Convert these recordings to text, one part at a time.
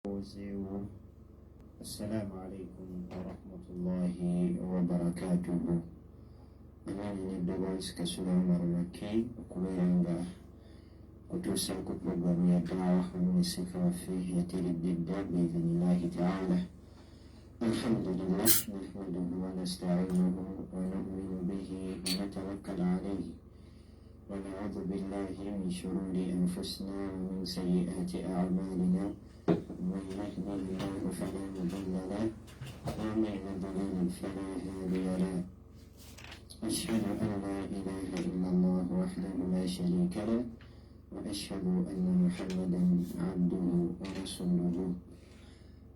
Ozeewo. Assalaamu alaikum warahmatullahi wabarakatuhu. Amaanyi n'eddoboozi Kasula Umar Makki okubeera nga kutuusaako puroguramu ya daawa wamu ne seeka waffe yateredde dda biidhinillahi taala. Alhamdulillah nahmaduhu wa nastainuhu wa numinu bihi wa natawakkal alaihi wa naudu billahi min shururi anfusina wa min sayiati amalina من يهده الله فلا مضل له ومن يضلل فلا هادي له. أشهد أن لا إله إلا الله وحده لا شريك له وأشهد أن محمدا عبده ورسوله.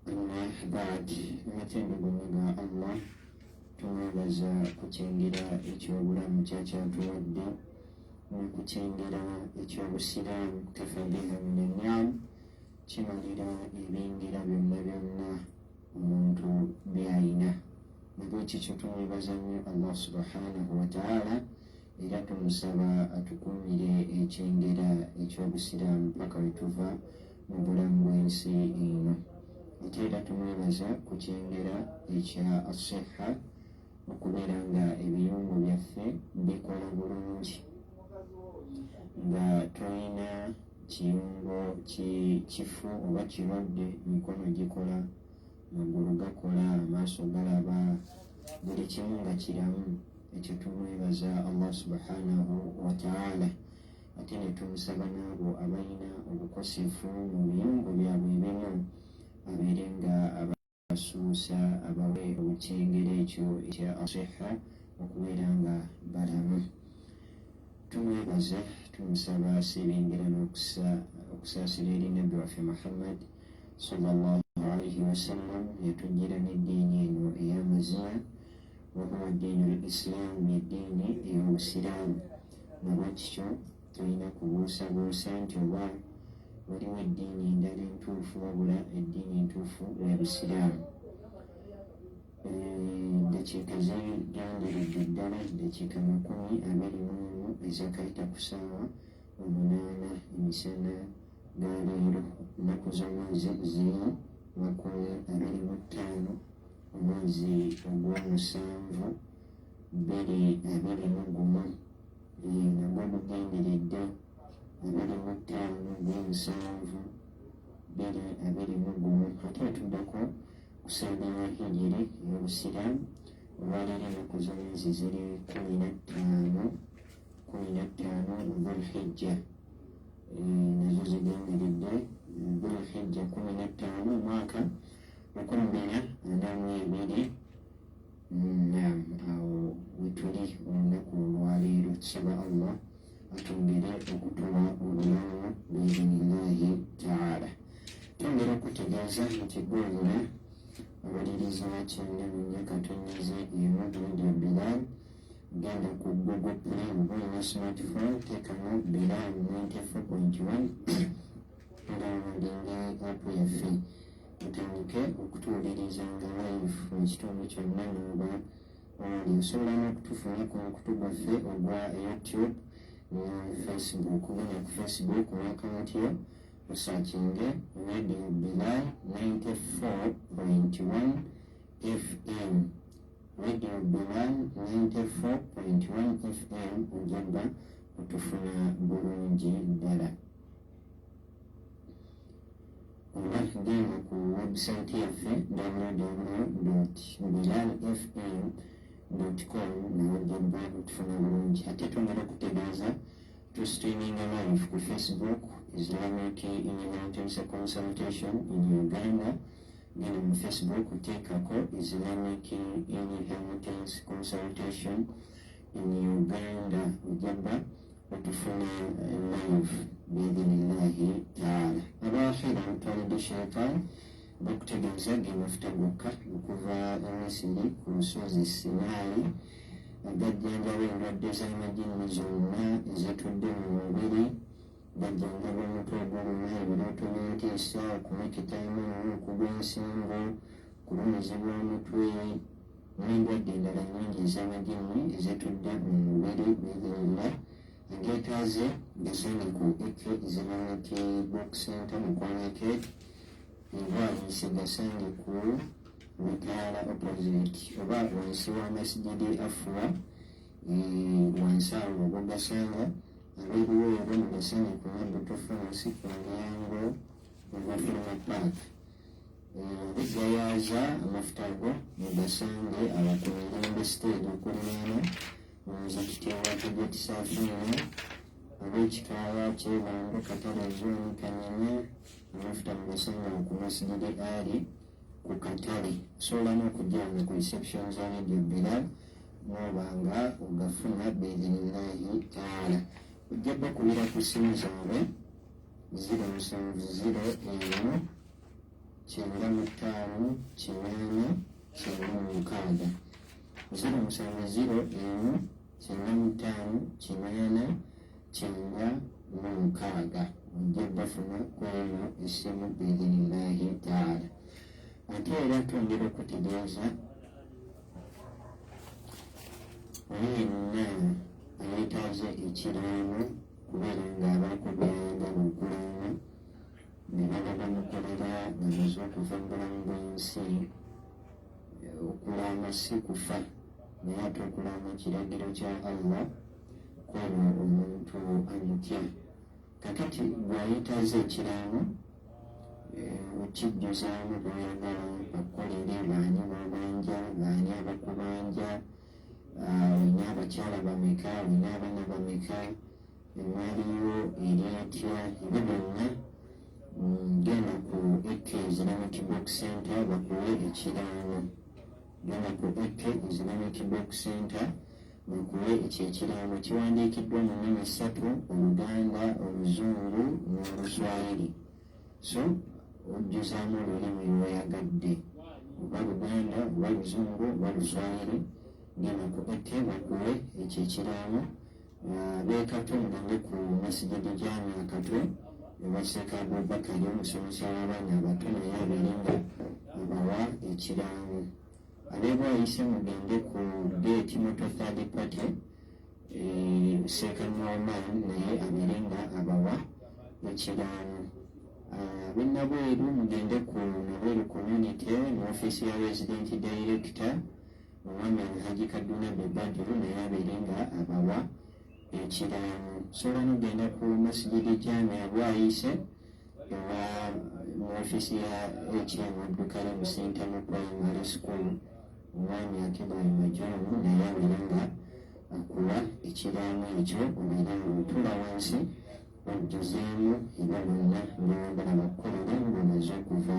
أما بعد، amatendo gonna ga Allah. Tumwebaza ku kyengera ekyobulamu kyakyatuwadde n'okukyengera ekyobusiraamu. Kafa biha min anniam, kimalira ebingira byonna byonna omuntu byayina. Nabwekityo tumwebaza nnyo Allah subhanahu wataala, era tumusaba atukuumire ekyengera ekyobusiraamu paka wetuva mu bulamu bw'ensi eno. Ate era tumwebaza ku kyengera ekya asiha, okubeera nga ebiyungo byaffe bikola bulungi, nga tolina kiyungo kifu oba kirwadde. Mikono gikola, magulu gakola, amaaso galaba, buli kimu nga kiramu. Ekyo tumwebaza Allah subhanahu wataala. Ate ne tumusaba n'abo abalina obukosefu mu biyungo byabwe ebimu, abeere nga abasuusa, abawe obukyengero ekyo ekya asiha, okubeera nga balamu. Tumwebaza, tumusaba asibingira n'okusaasira eri nabbi waffe Muhammad sallallahu alaihi wasallam, yatujjira n'eddiini eno ey'amazima, wahuwa ddiinu l-islaamu, yeddiini ey'obusiraamu. Nabwekityo tulina kubuusabuusa nti oba waliwo eddiini endala entuufu, wabula eddiini entuufu ya busiraamu. Eddakiika zigenderedde ddala eddakiika 21 ezakayita ku ssaawa 8 emisana ga leero, nnaku z'omwezi ziri 25, omwezi ogw'omusanvu, 2021. Nagwo gugenderedde 25 gw'omusanvu 2021. Ate etuddako kusaana ya hijiri ey'obusiraamu, olwaleero ennaku z'omwezi ziri 15, 15 Dhulhijja. Nazo zigenderedde Dhulhijja 15, omwaka 1442. Nam, awo wetuli olunaku olwaleero. Tusaba Allah atwongere okutuwa obulamu biidhinillahi taala. Twongera okutegeeza nti gwolina abaliriza 94.1 Radio Bilal, genda ku Google Play oba olina smartphone, teekamu Bilal 94.1, downloadinge app yaffe, otandike okutuwuliriza nga live mu kitundu kyonna n'oba oli. Osobola n'okutufuna ku mukutu gwaffe ogwa YouTube ne Facebook. Genda ku Facebook mu akawunti yo, osearchinge Radio Bilal 94.1 FM, Radio Bilal 94.1 FM, ojjaba otufuna bulungi ddala. Oba genda ku website yaffe www.bilalfm.com, nawe ojjaba otufuna bulungi. Ate twongera okutegeeza, tustreaminga live ku Facebook, Islamic Inheritance Consultation in Uganda. Genda mu Facebook, oteekako Islamic Inheritance Consultation in Uganda, ojjaba otufuna live biidhinillahi taala. Abakhira mutwalidde shaitan bakutegeeza ge mafuta gokka okuva e Misiri ku lusozi Sinaayi, agajjanjaba endwadde z'amajinni zonna ezitudde mu mubiri. Gajjanjaba omutwe oguluma, ebirooto by'entiisa, okumeketa ennyo, okugwa ensingo, okulumizibwa omutwe n'endwadde endala nnyingi ez'amajinni ezitudde mu mubiri biidhinillah. Ageetaaze gasange ku AK Islamic Book Center mu Kwanaked. Ebwayise gasange ku Mitaala opposite oba wansi wa Masjidi Afwa wansi awo oba ogasanga. Ab'ebiweero mugasange ku Nabuto Pharmacy ku mulyango ogwa Firma Park. Ab'eggayaaza amafuta ago mugasange awo ku Mirembe stage okulinaana omuzikiti wa Hajjati Safiina. Ab'ekikaaya Kyebando, Katale Zone, Kanyanya, amafuta mugasange awo ku Masjidi Ali ku katale. Osobola n'okujja wano ku reception za Radio Bilal n'oba nga ogafuna biidhinillahi taala. Ojja bakubira ku ssimu zaabwe 070 emu 95 8 96, 070 emu 95 8 96. Ojja bafuna ku eno essimu biidhinillahi taala. Ate era twongera okutegeeza oyo yenna ayeetaaze ekiraamo kubeera ng'abaako byayagala okulaama ne baba bamukolera ng'amaze okuva mu bulamu bw'ensi. Okulaama si kufa, naye ate okulaama kiragiro kya Allah kwolwo omuntu amutya. Kakati bw'ayetaaze ekiraamo okijjuzaamu bw'oyagala bakukolere, baani b'obanja, baani abakubanja, olina abakyala bameka, olina abaana bameka, emmaali yo eri etya, ebyo byonna. Genda ku AK Islamic Book Center bakuwe ekiraamo. Genda ku AK Islamic Book Center bakuwe ekyo ekiraamo. Kiwandiikiddwa mu nnimi ssatu: Oluganda, Oluzungu n'Oluswayiri. So ojjuzaamu olulimi lw'oyagadde, oba Luganda oba Luzungu oba Luswayiri. Genda ku AK bakuwe ekyo ekiraamo. Ab'e Katwe mugende ku Masijidi Jamia Katwe ewa Sheikh Abubakari, omusomesa w'abaana abato, naye abeere nga abawa ekiraamo. Ab'e Bwayise mugende ku Gate Moto Third Party, Sheikh Norman naye abeere nga abawa ekiraamo. Ab'e Nabweru mugende ku Nabweru Community mu ofiisi ya Resident Director, omwami Alhaji Kaduna Bebadiru, naye abeere nga abawa ekiraamo. Sobola nogenda ku Masijidi Jamia Bwayise ewa mu ofiisi ya HM Abdukarimu Sentamu Primary School, omwami Akibayi Majomu, naye abeere nga akuwa ekiraamo ekyo, obeere nga otula wansi ojjuzeemu ebyo byonna by'oyagala bakukolere ng'omaze okuva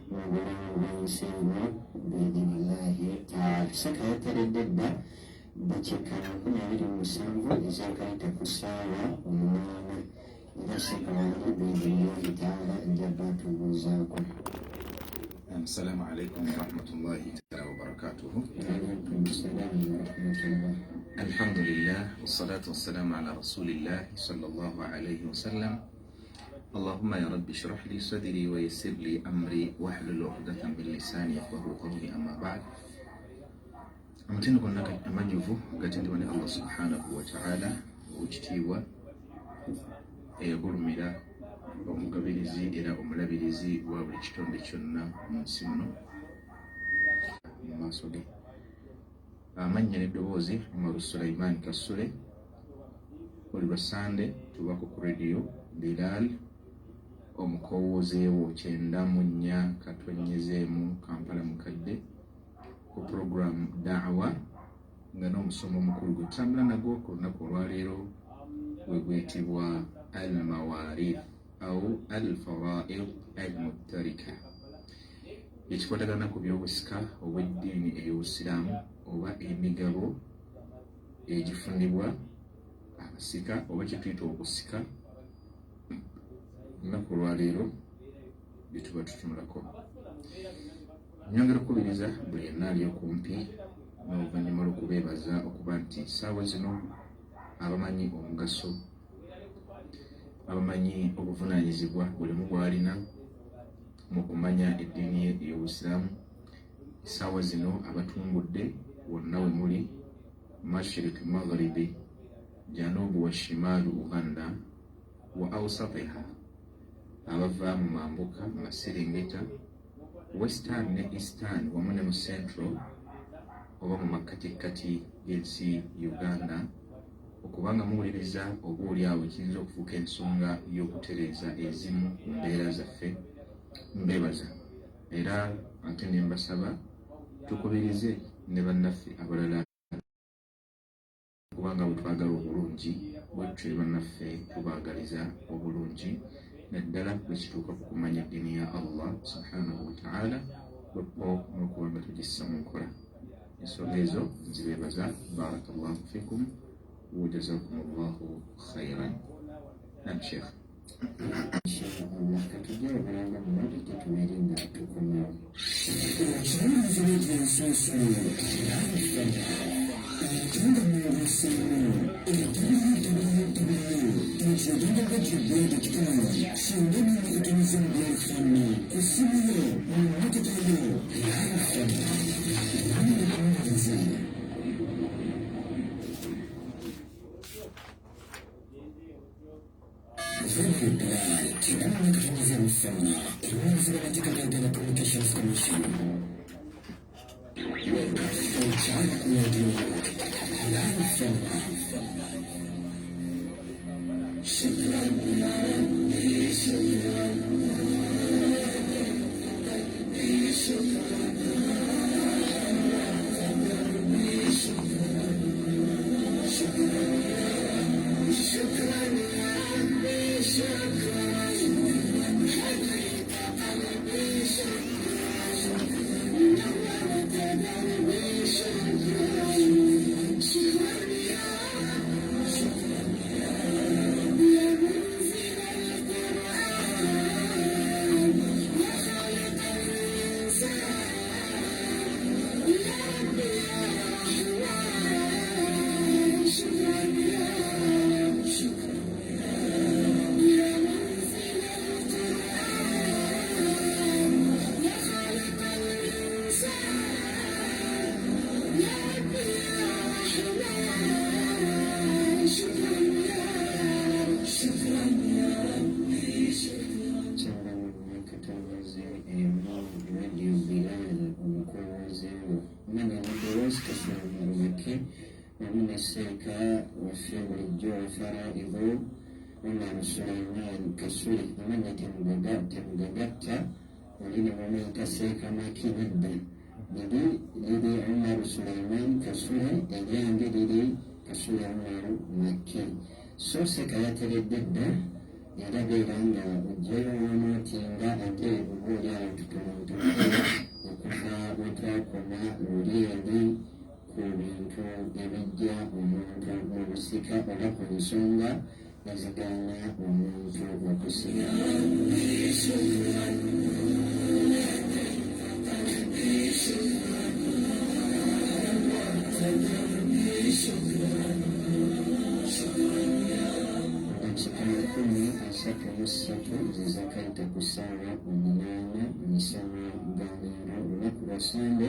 mu bulamu bw'ensi eno biidhinillahi taala. Seka yateredde dda dakiika 27 ezakayita ku ssaawa 8, era seka wali biidhinillahi taala nja batubuuzaako. Assalamu alaikum warahmatullahi taala wabarakatuhu. Alaikum salamu warahmatullah. Alhamdulillah wassalatu wassalamu ala rasulillah sallallahu alayhi wasallam. Allahumma ya rabbi shrah li sadri wa yassir li amri wahlul uqdatan min lisani yafqahu qawli, amma ba'd. Amatendo gonna amajjuvu gatendebwa ne Allah subhanahu wa ta'ala, owekitiibwa, eyagulumira, omugabirizi era omulabirizi wa buli kitonde kyonna mu nsi muno mu maaso ge. Amannya n'eddoboozi Umaru Sulaiman Kasule. Buli lwa Sande tubako ku Radio Bilal omukowoozeewo 94.1 Kampala Mukadde ku program Daawa, nga n'omusomo omukulu gwe tutambula nagwo ku lunaku olwaleero gwe gwetibwa Al Mawarith au Al Faraid Al Muttarika, ekikwatagana ku byobusika obw'eddiini ey'Obusiraamu oba emigabo egifunibwa abasika oba kyetuyita okusika. Olunaku olwaleero byetuba tutunulako, nyongera okukubiriza buli yenna ali okumpi n'oluvannyuma lw'okubeebaza okuba nti ssaawa zino abamanyi omugaso, abamanyi obuvunaanyizibwa buli omu bw'alina mu kumanya eddiini ye ey'Obusiraamu, essaawa zino abatumbudde wonna we muli, mashirik, magharibi, janubu wa shimaalu Uganda wa ausatiha. Abava mu mambuka, mu maserengeta, Western ne Eastern, wamu ne mu Central oba mu makkatikkati g'ensi Uganda, okubanga muwuliriza oba oli awo ekiyinza okufuuka ensonga y'okutereeza ezimu ku mbeera zaffe. Mbeebaza era ate ne mbasaba tukubirize ne bannaffe abalala, kubanga bwe twagala obulungi bwetutyo ne bannaffe tubaagaliza obulungi, naddala bwe kituuka ku kumanya eddiini ya Allah subhanahu wataala bwepo n'okuba nga tugissa mu nkola. Ensonga ezo nzibeebaza. Barakallahu fikum wajazakum llahu khairan. Nam sheikh. Inshallah katujje obulanga buno tetubeere nga tukomawo. Kyabamakatongoze emu Radio Bilal omukulembeze manya amadoboozi kasumulumake wamu ne seeka waffe bulijjo Faraido Umar Sulaiman Kasule. Amanya temugagatta, oli ne bamuyita Seeka Maki. Nedda, liri liri Umar Sulaiman Kasule, eryange liri Kasule Umar Maki. So seeka yateredde dda, era beera nga ojjayo wonootinga ate oba oli awo tutonotoke okuva we twakoma luli eri ku bintu ebijja omuntu mu busika oba ku nsonga ezigaana omuntu okusika. Dakiika 133 zezakayita ku ssaawa 8 misana ga leero, olunaku lwa Sande.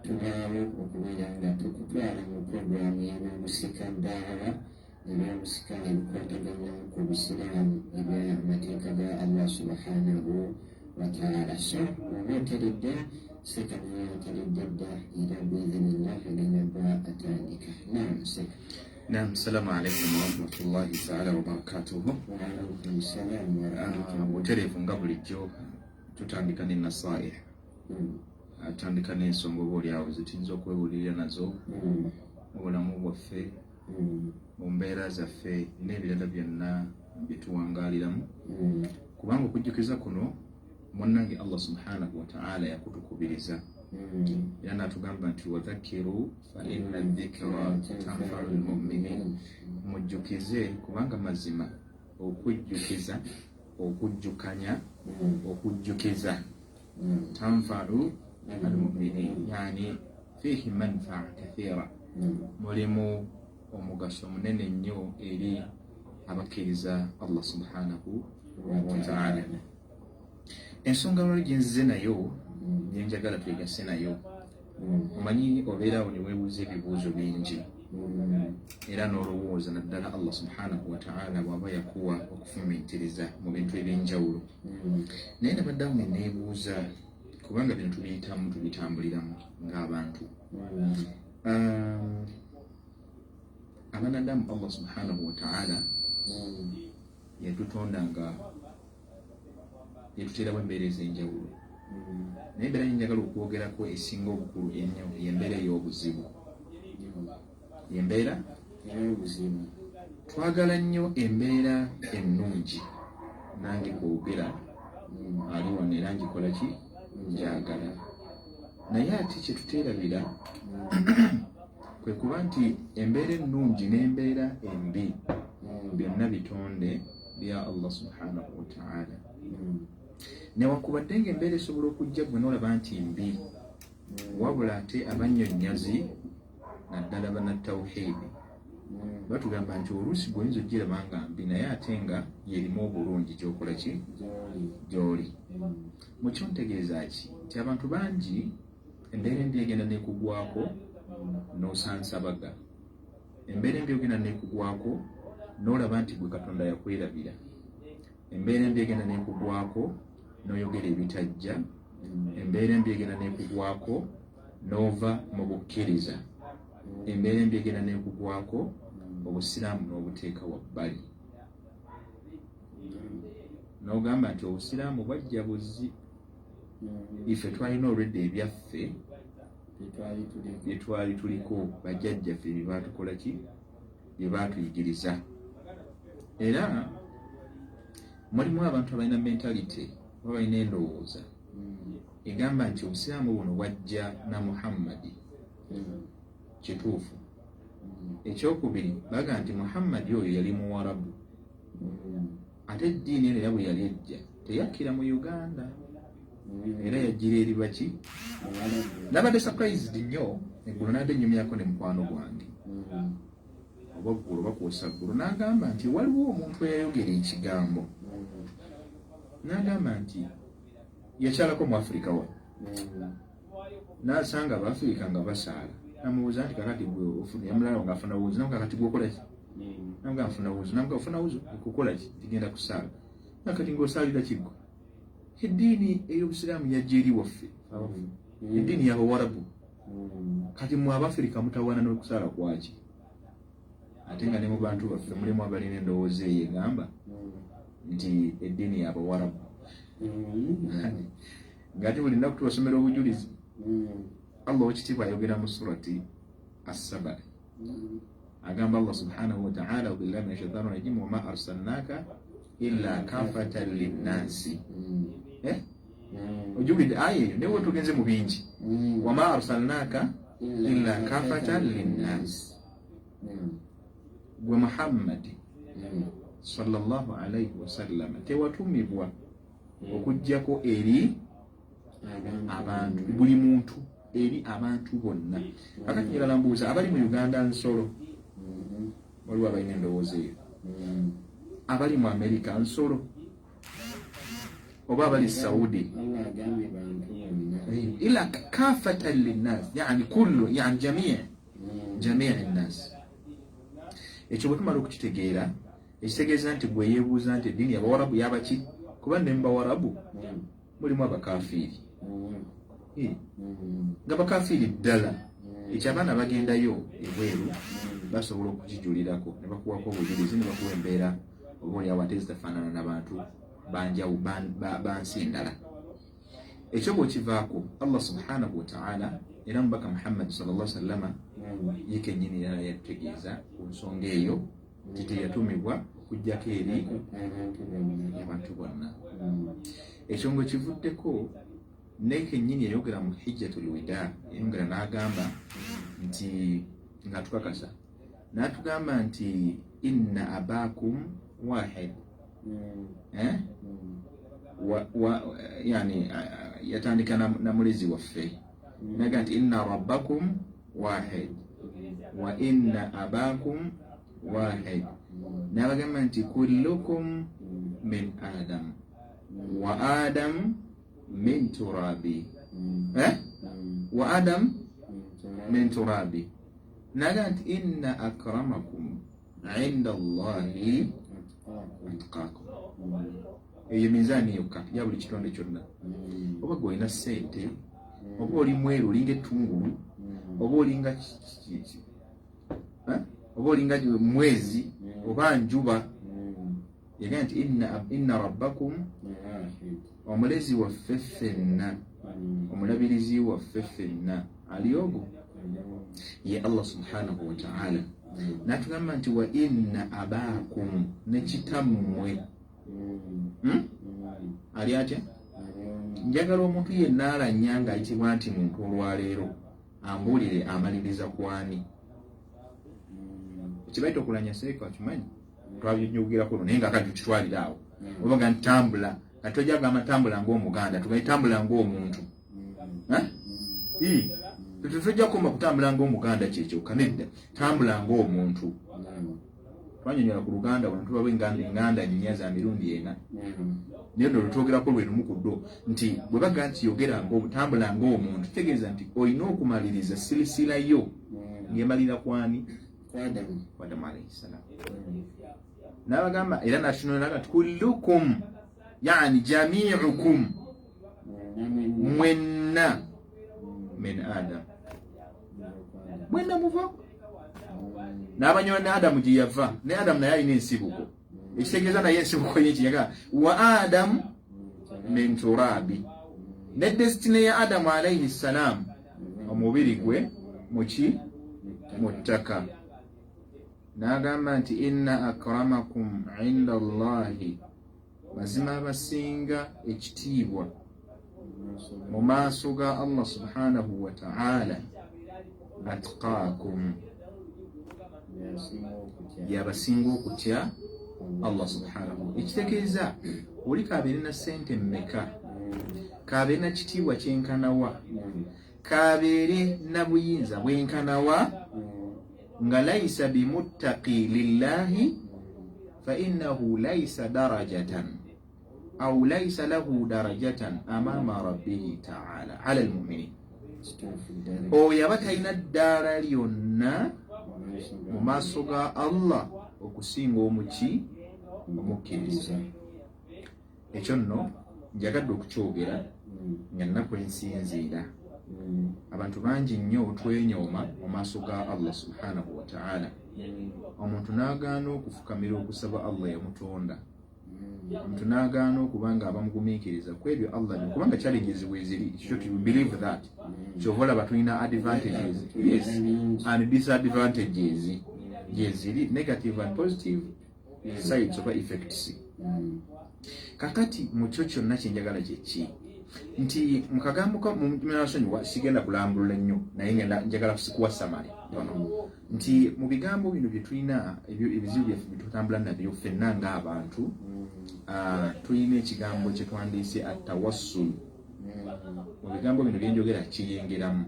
Tubaawo okubeera nga tukutwala mu puroguramu y'ebyobusika daawa, ebyobusika ebikwatagana ku busiraamu, ebyamateeka ga Allah subhanahu wataala. So oba oteredde, seka naye ateredde dda, era biidhinillah agenda ba atandika. Nam seka. Nam, assalamu alaikum warahmatullahi taala wabarakatuhu. Waalaikum salam warahmatullahi. Butereevu nga bulijjo tutandika ne nasaih, tutandika n'ensonga oba oliawo zetuyinza okwewulirira nazo mu bulamu bwaffe, mu mbeera zaffe n'ebirala byonna byetuwangaaliramu, kubanga okujjukiza kuno munnange Allah subhanahu wataala yakutukubiriza era n'atugamba nti wadhakiru fa inna dhikra tanfau lmuminin, mujjukize kubanga mazima okujjukiza, okujjukanya, okujjukiza tanfau almuminin, yani fihi manfaa kathira, mulimu omugaso munene nnyo eri abakkiriza Allah subhanahu wataala. Ensonga lwali gyenzize nayo nyenjagala twegase nayo, omanyi obeeraawo ne weebuuza ebibuuzo bingi. Era n'olowooza naddala Allah subhanahu wataala bw'aba yakuwa okufumiitiriza mu bintu ebyenjawulo. Naye nabaddeawo ne neebuuza, kubanga bino tubiyitamu, tubitambuliramu ng'abantu. Abanadamu Allah subhanahu wataala yatutonda nga yatuteerawo embeera ez'enjawulo, naye embeera gyenjagala okwogerako esinga obukulu ennyo yembeera ey'obuzibu, yembeera ey'obuzibu. Twagala nnyo embeera ennungi, nange kwogera ali wano era ngikola ki, njagala, naye ate kyetuteerabira kwe kuba nti embeera ennungi n'embeera embi byonna bitonde bya Allah subhanahu wataala. Newakubadde nga embeera esobola okujja gwe nolaba nti mbi, wabula ate abannyonnyazi naddala bannatawhidi batugamba nti oluusi gweoyinza ogiraba nga mbi, naye ate nga yerimu obulungi gyokola ki, gyoli. Mukyo ntegeeza ki? Nti abantu bangi embeera embi egenda nekugwako n'osansabaga, embeera embi ogenda nekugwako n'olaba nti gwe Katonda yakwerabira, embeera embi egenda nekugwako n'oyogera ebitajja, embeera embi egenda nekugwako n'ova mu bukkiriza, embeera embi egenda nekugwako obusiraamu n'obuteeka wabbali n'ogamba nti obusiraamu bwajja buzi, ife twalina olwedda ebyaffe byetwali tuliko, bajjajjaffe bye baatukola ki, bye baatuyigiriza. Era mulimu abantu abalina mentality oba balina endowooza egamba nti obusiraamu buno bwajja na Muhammadi. Kituufu. Ekyokubiri, baga nti Muhammadi oyo yali Muwarabu, ate eddiini eno era bwe yali ejja teyakkira mu Uganda, era yajjira eri baki. Nabadde surprised nnyo eggulo, nabadde nnyumyako ne mukwano gwange oba ggulo oba kwosa ggulo, n'agamba nti waliwo omuntu eyayogera ekigambo, n'agamba nti yakyalako mu Afirika wa, n'asanga Abafirika nga basaala, namubuuza nti kakati gwe yamulala nga afuna wuzu, namuga kati gwe okola ki? Namuga nfuna wuzu. Namuga ofuna wuzu okukola ki? Tigenda kusaala. Nakati ng'osaalira kiggwa, eddiini ey'obusiraamu yajja eri waffe, eddiini y'Abawarabu, kati mwe Abafirika mutawaana n'okusaala kwaki? Ate nga ne mu bantu baffe mulimu abalina endowooza eyo egamba nti eddiini y'Abawarabu, ng'ate buli nnaku tubasomera obujulizi. Allah owekitiibwa ayogera mu surati Assaba, agamba Allah subhanahu wataala, billahi min shaitani rajim, wama arsalnaka illa kafatan linnasi. Eh? Ojulidde aya eyo naye wetugenze mu bingi. Wama arsalnaka illa kafatan linnasi, gwe Muhammadi sallallahu alaihi wasallam tewatumibwa okugjako eri abantu, buli muntu, eri abantu bonna. Kakati njagala mbuuza abali mu Uganda, nsolo? Waliwo abalina endowooza eyo. Abali mu Amerika nsolo, oba abali Saudi? Ila kafatan linnas, yani kullu, yani jamii, jamii nnas. Ekyo bwe tumala okukitegeera, ekitegeeza nti gwe yeebuuza nti eddiini yabawarabu yabaki, kuba ne mubawarabu mulimu abakafiiri nga bakafiiri ddala. Ekyo abaana bagendayo ebweru basobola okukijulirako ne bakuwako obujulizi ne bakuwa embeera oba oliawo ate zitafaanana nabantu banjawu bansi endala. Ekyo bwekivaako, Allah subhanahu wataala era mubaka Muhammadi salla sallama ye kennyini era yatutegeeza ku nsonga eyo nti teyatumibwa okugjako eri abantu bonna. Ekyo nga kivuddeko, naye kennyini yayogera mu hijjatul wida, yayongera n'agamba nti nga tukakasa n'atugamba nti inna abakum wahid. Eh? Yani yatandika na mulezi waffe, naga nti inna rabbakum wahid wa inna abakum wahid, n'abagamba nti kullukum min Adam wa Adam min turabi, eh? Wa Adam min turabi. Naga nti inna akramakum inda Allahi atqakum. Eyo minzaani yokka ya buli kitonde kyonna. Oba gwe olina ssente, oba oli mweru olinga ettungulu, oba olinga oba olinga mwezi oba njuba, yagamba nti inna rabbakum, omulezi waffe ffenna, omulabirizi waffe ffenna ali ogwo ye Allah subhanahu wa ta'ala. Natugamba nti wa inna abaakum, ne kitammwe ali atya? Njagala omuntu yenna alanya ng'ayitibwa nti muntu olwaleero ambuulire amaliriza kwani. Ekibaita okulanya seeka kimanyi twabyonyogerako naye nga kati tukitwalira awo. Oba nga ntambula nga tojja kugamba tambula ng'Omuganda, tugaye tambula ng'omuntu. Tetujja kukoma kutambula ng'Omuganda kyekyokka, nedda, tambula ng'omuntu. Twanyonyola ku Luganda wano tubawo enganda nnya za mirundi ena, naye nno lwetwogerako lwe lumu ku ddo nti bwe baga nti yogera tambula ng'omuntu, kitegeeza nti olina okumaliriza sirisira yo ng'emalira kwani? Adamu alaihi salam. N'abagamba era nakinona nti kullukum, yani jamiukum, mwenna min Adam, mwenna muva n'abanyola ne Adamu gye yava, ne Adamu naye alina ensibuko, ekitegeeza naye ensibuko ye kiyaga wa Adamu min turabi, ne destiny ya Adamu alaihi salam, omubiri gwe muki? Mu ttaka. N'agamba nti inna akramakum inda Allahi, mazima abasinga ekitiibwa mu maaso ga Allah subhanahu wa ta'ala, atqaakum, yabasinga okutya Allah subhanahu. Ekitegeeza oli kabeere na ssente mmeka, kabeere na kitiibwa kyenkanawa, kabeere na buyinza bwenkanawa, nga laisa bimuttaqi lillahi fa innahu laisa darajatan au laisa lahu darajatan amama rabbihi taala ala almuminin, oyo aba talina ddaala lyonna mu maaso ga Allah okusinga omuki? Omukkiriza. Ekyo nno njagadde okukyogera nga nnaku ensinziira. Abantu bangi nnyo twenyooma mu maaso ga Allah subhanahu wa taala, omuntu n'agaana okufukamira okusaba Allah yamutonda, omuntu n'agaana okuba nga abamugumiikiriza ku ebyo Allah, kubanga challenges weeziri. Ekyo to believe that kyova olaba tulina advantages, yes, and disadvantages gyeziri, negative and positive sides oba effects. Kakati mu kyo kyonna kyenjagala kyeki nti mukagambo munasonyiwa sigenda kulambulula nnyo, naye ngenda njagala kuwa summary tono nti mu bigambo bino bye tulina, ebizibu byaffe byetutambula nabyo ffenna ng'abantu, tulina ekigambo kye twandiise atawassul. Mu bigambo bino byenjogera kiyengeramu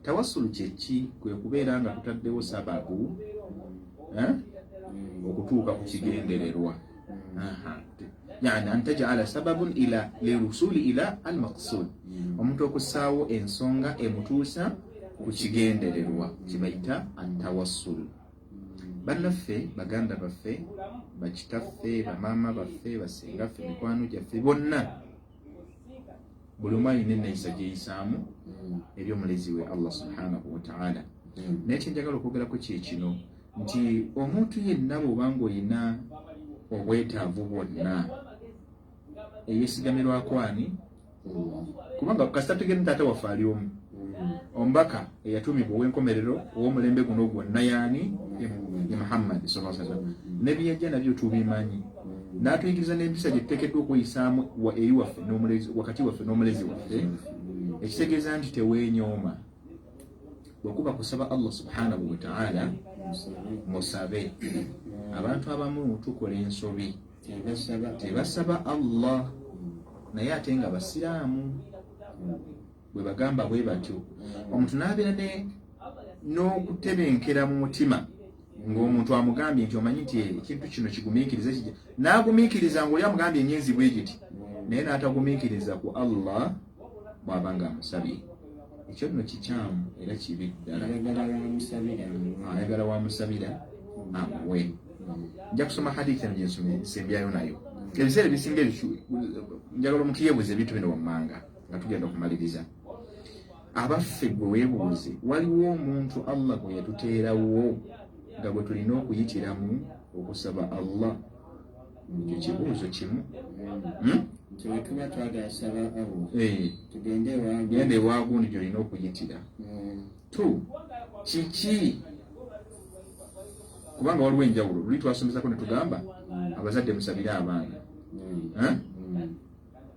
tawassulu. Kyeki? Kwe kubeera nga tutaddewo sababu okutuuka ku kigendererwa, yani an tajala sababun ila lirusuli ila almaqsud, omuntu okussaawo ensonga emutuusa ku kigendererwa kibayita atawassulu. Bannaffe, baganda baffe, bakitaffe, bamaama baffe, basengaffe, mikwano gyaffe bonna, buli omu alina enneeyisa gyeyisaamu eri omulezi we Allah subhanahu wataala. Naye kyenjagala okwogerako kyekino nti omuntu yenna bw'obanga olina obwetaavu bwonna eyesigamirwako ani? Kubanga kasita tugenda taata waffe ali omu, omubaka eyatumibwa ow'enkomerero ow'omulembe guno gwonna yaani? Ye Muhammadi sallallahu alaihi wasallam. Ne byeyajja nabyo tubimanyi, n'atuyigiriza n'empisa gye tuteekeddwa okweyisaamu eri waffe n'omulezi, wakati waffe n'omulezi waffe. Ekitegeeza nti teweenyooma bwekuba kusaba Allah subhanahu wataala, musabe. Abantu abamu tukola ensobi, tebasaba Allah, naye ate nga basiraamu bwe bagamba bwe batyo. Omuntu n'abeera n'okutebenkera mu mutima ng'omuntu amugambye nti omanyi nti ekintu kino kigumiikiriza kijja, n'agumiikiriza ng'oli amugambye enyenzi bwe giti, naye n'atagumiikiriza ku Allah bw'aba nga amusabye. Ekyo nno kikyamu era kibi ddala. Ayagala wamusabira amuwe. Nja kusoma hadithi eno gyensembyayo nayo. Ebiseera ebisinga njagala omuntu yeebuuze ebintu bino wammanga nga tugenda okumaliriza. Abaffe gwe weebuuze, waliwo omuntu Allah gwe yatuteerawo nga gwe tulina okuyitiramu okusaba Allah? Ekyo kibuuzo kimu. Nti wetuba twagala saba Allah, tugende ewagundi gyolina okuyitira. Tu kiki? Kubanga waliwo enjawulo. Luli twasomesako ne tugamba abazadde musabire abaana.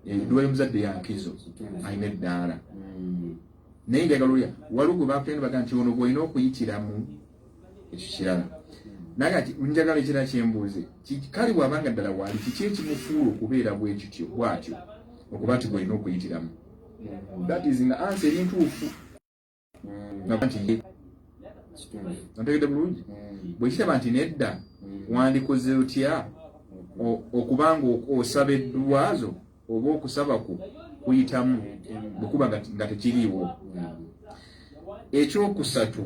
Edduwa y'omuzadde yankizo, alina eddaala. Naye njagala olya waliwo gwe bakugenda baga nti ono gw'olina okuyitiramu, ekyo kirala. Naye kati njagala ekirala kyembuuze, kale bw'abanga ddala waali, kiki ekimufuula okubeera bwe kityo bw'atyo okuba nti gw'olina okuyitiramu? That is nga answer eri ntuufu nga nti ye ontegedde bulungi. Bwe kiraba nti nedda, wandikoze otya okubanga osaba edduwa zo oba okusaba kwo kuyitamu bwe kuba nga tekiriiwo? Ekyokusatu,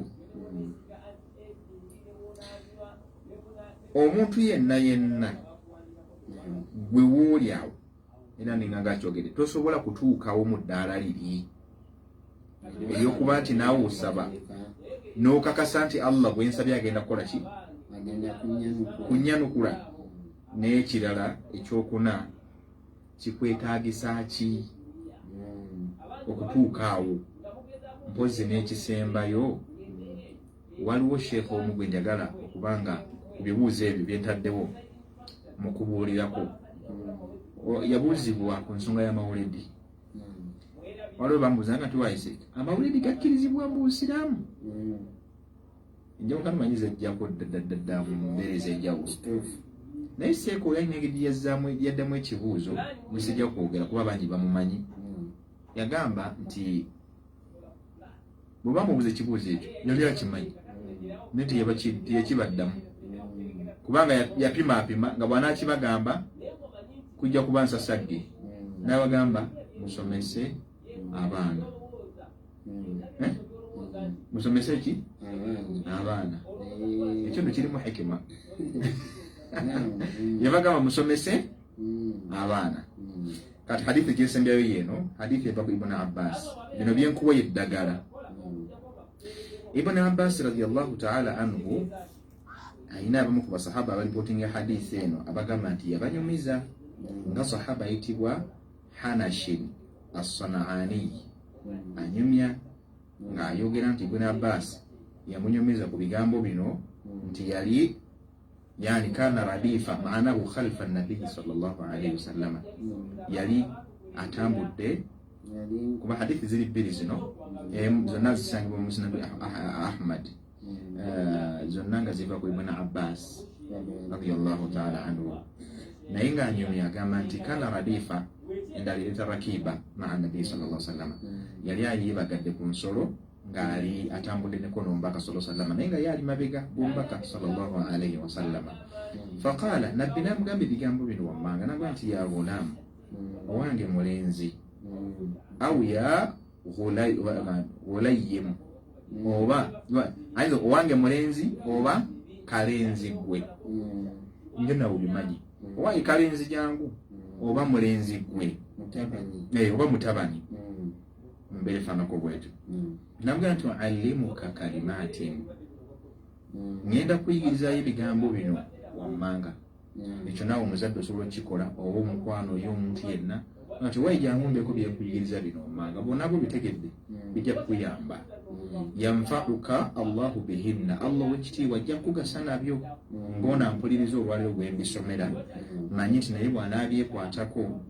omuntu yenna yenna gwe wooli awo, era ninga nga kyogedde, tosobola kutuukawo mu ddaala liri eryokuba nti naawe osaba n'okakasa nti Allah bwensabye agenda kukola ki? Kunyanukula. N'ekirala ekyokuna, kikwetaagisa ki okutuuka awo? Mpozi n'ekisembayo, waliwo sheekha omu gwe njagala okubanga ku bibuuzo ebyo byentaddewo mu kubuulirako. Yabuuzibwa ku nsonga y'amawuledi. Waliwo bamubuuza nga tiwaise amawuledi gakkirizibwa mu Busiraamu. Enjawukana manyi zajjako ddaddaddadda mu mbeera ez'enjawulo, naye seeka oyo alina engeri yazzaamu yaddamu ekibuuzo bwesijja kwogera kuba bangi bamumanyi. Yagamba nti bwe bamubuuza ekibuuzo ekyo yali akimanyi, naye teyakibaddamu kubanga yapimaapima nga bw'anaakibagamba kujja kuba nsasagge. N'abagamba musomese abaana. Eh? Musomese ki? Abaana. Ekyo nno kirimu hikima. Yabagamba musomese abaana. Kati hadithi gyensembyayo yeeno, hadithi eva ku Ibuni Abbas. Bino byenkuwa yeddagala. Ibuni Abbas radiallahu taala anhu alina abamu ku basahaba abalipootinga hadithi eno abagamba nti yabanyumiza nga sahaba ayitibwa Hanashin Assanaaniyi anyumya ng'ayogera nti Ibuni Abbas yamunyumiza ku bigambo bino nti yali yani kana radifa maanahu khalfa nabiyi sallallahu alaihi wasallama, yali atambudde, kuba hadithi ziri bbiri zino, zonna zisangibwa mu Musnad Ahmad, zonna nga ziva ku Ibn Abbas radiyallahu taala anhu. Naye ng'anyumya agamba nti kana radifa, endala ereeta rakiba maa nabiyi sallallahu sallama, yali ayeebagadde ku nsolo ng'ali atambudde neko n'omubaka sallallahu sallama, naye nga ye ali mabega g'omubaka sallallahu alaihi wasallama. Faqaala, nabbi n'amugamba ebigambo bino wammanga, n'agamba nti ya ghulamu, owange mulenzi, au ya ghulayimu, oba ayinza owange mulenzi oba kalenzi gwe, njo nawe obimanyi, owange kalenzi jangu oba mulenzi gwe oba mutabani, mu mbeera efaanako bwetyo. Namugamba nti uallimuka kalimatin, ngenda kuyigirizayo ebigambo bino wammanga. Ekyo naawe omuzadde osobola okukikola, oba omukwano oyo omuntu yenna nti wayi jangu mbeeko byenkuyigiriza bino wammanga, bwonaba obitegedde bijja kukuyamba. Yanfauka Allahu bihinna, Allah owekitiibwa ajja kukugasa nabyo. Ng'ono ampuliriza olwaliro gwe mbisomera, manyi nti naye bw'anaabyekwatako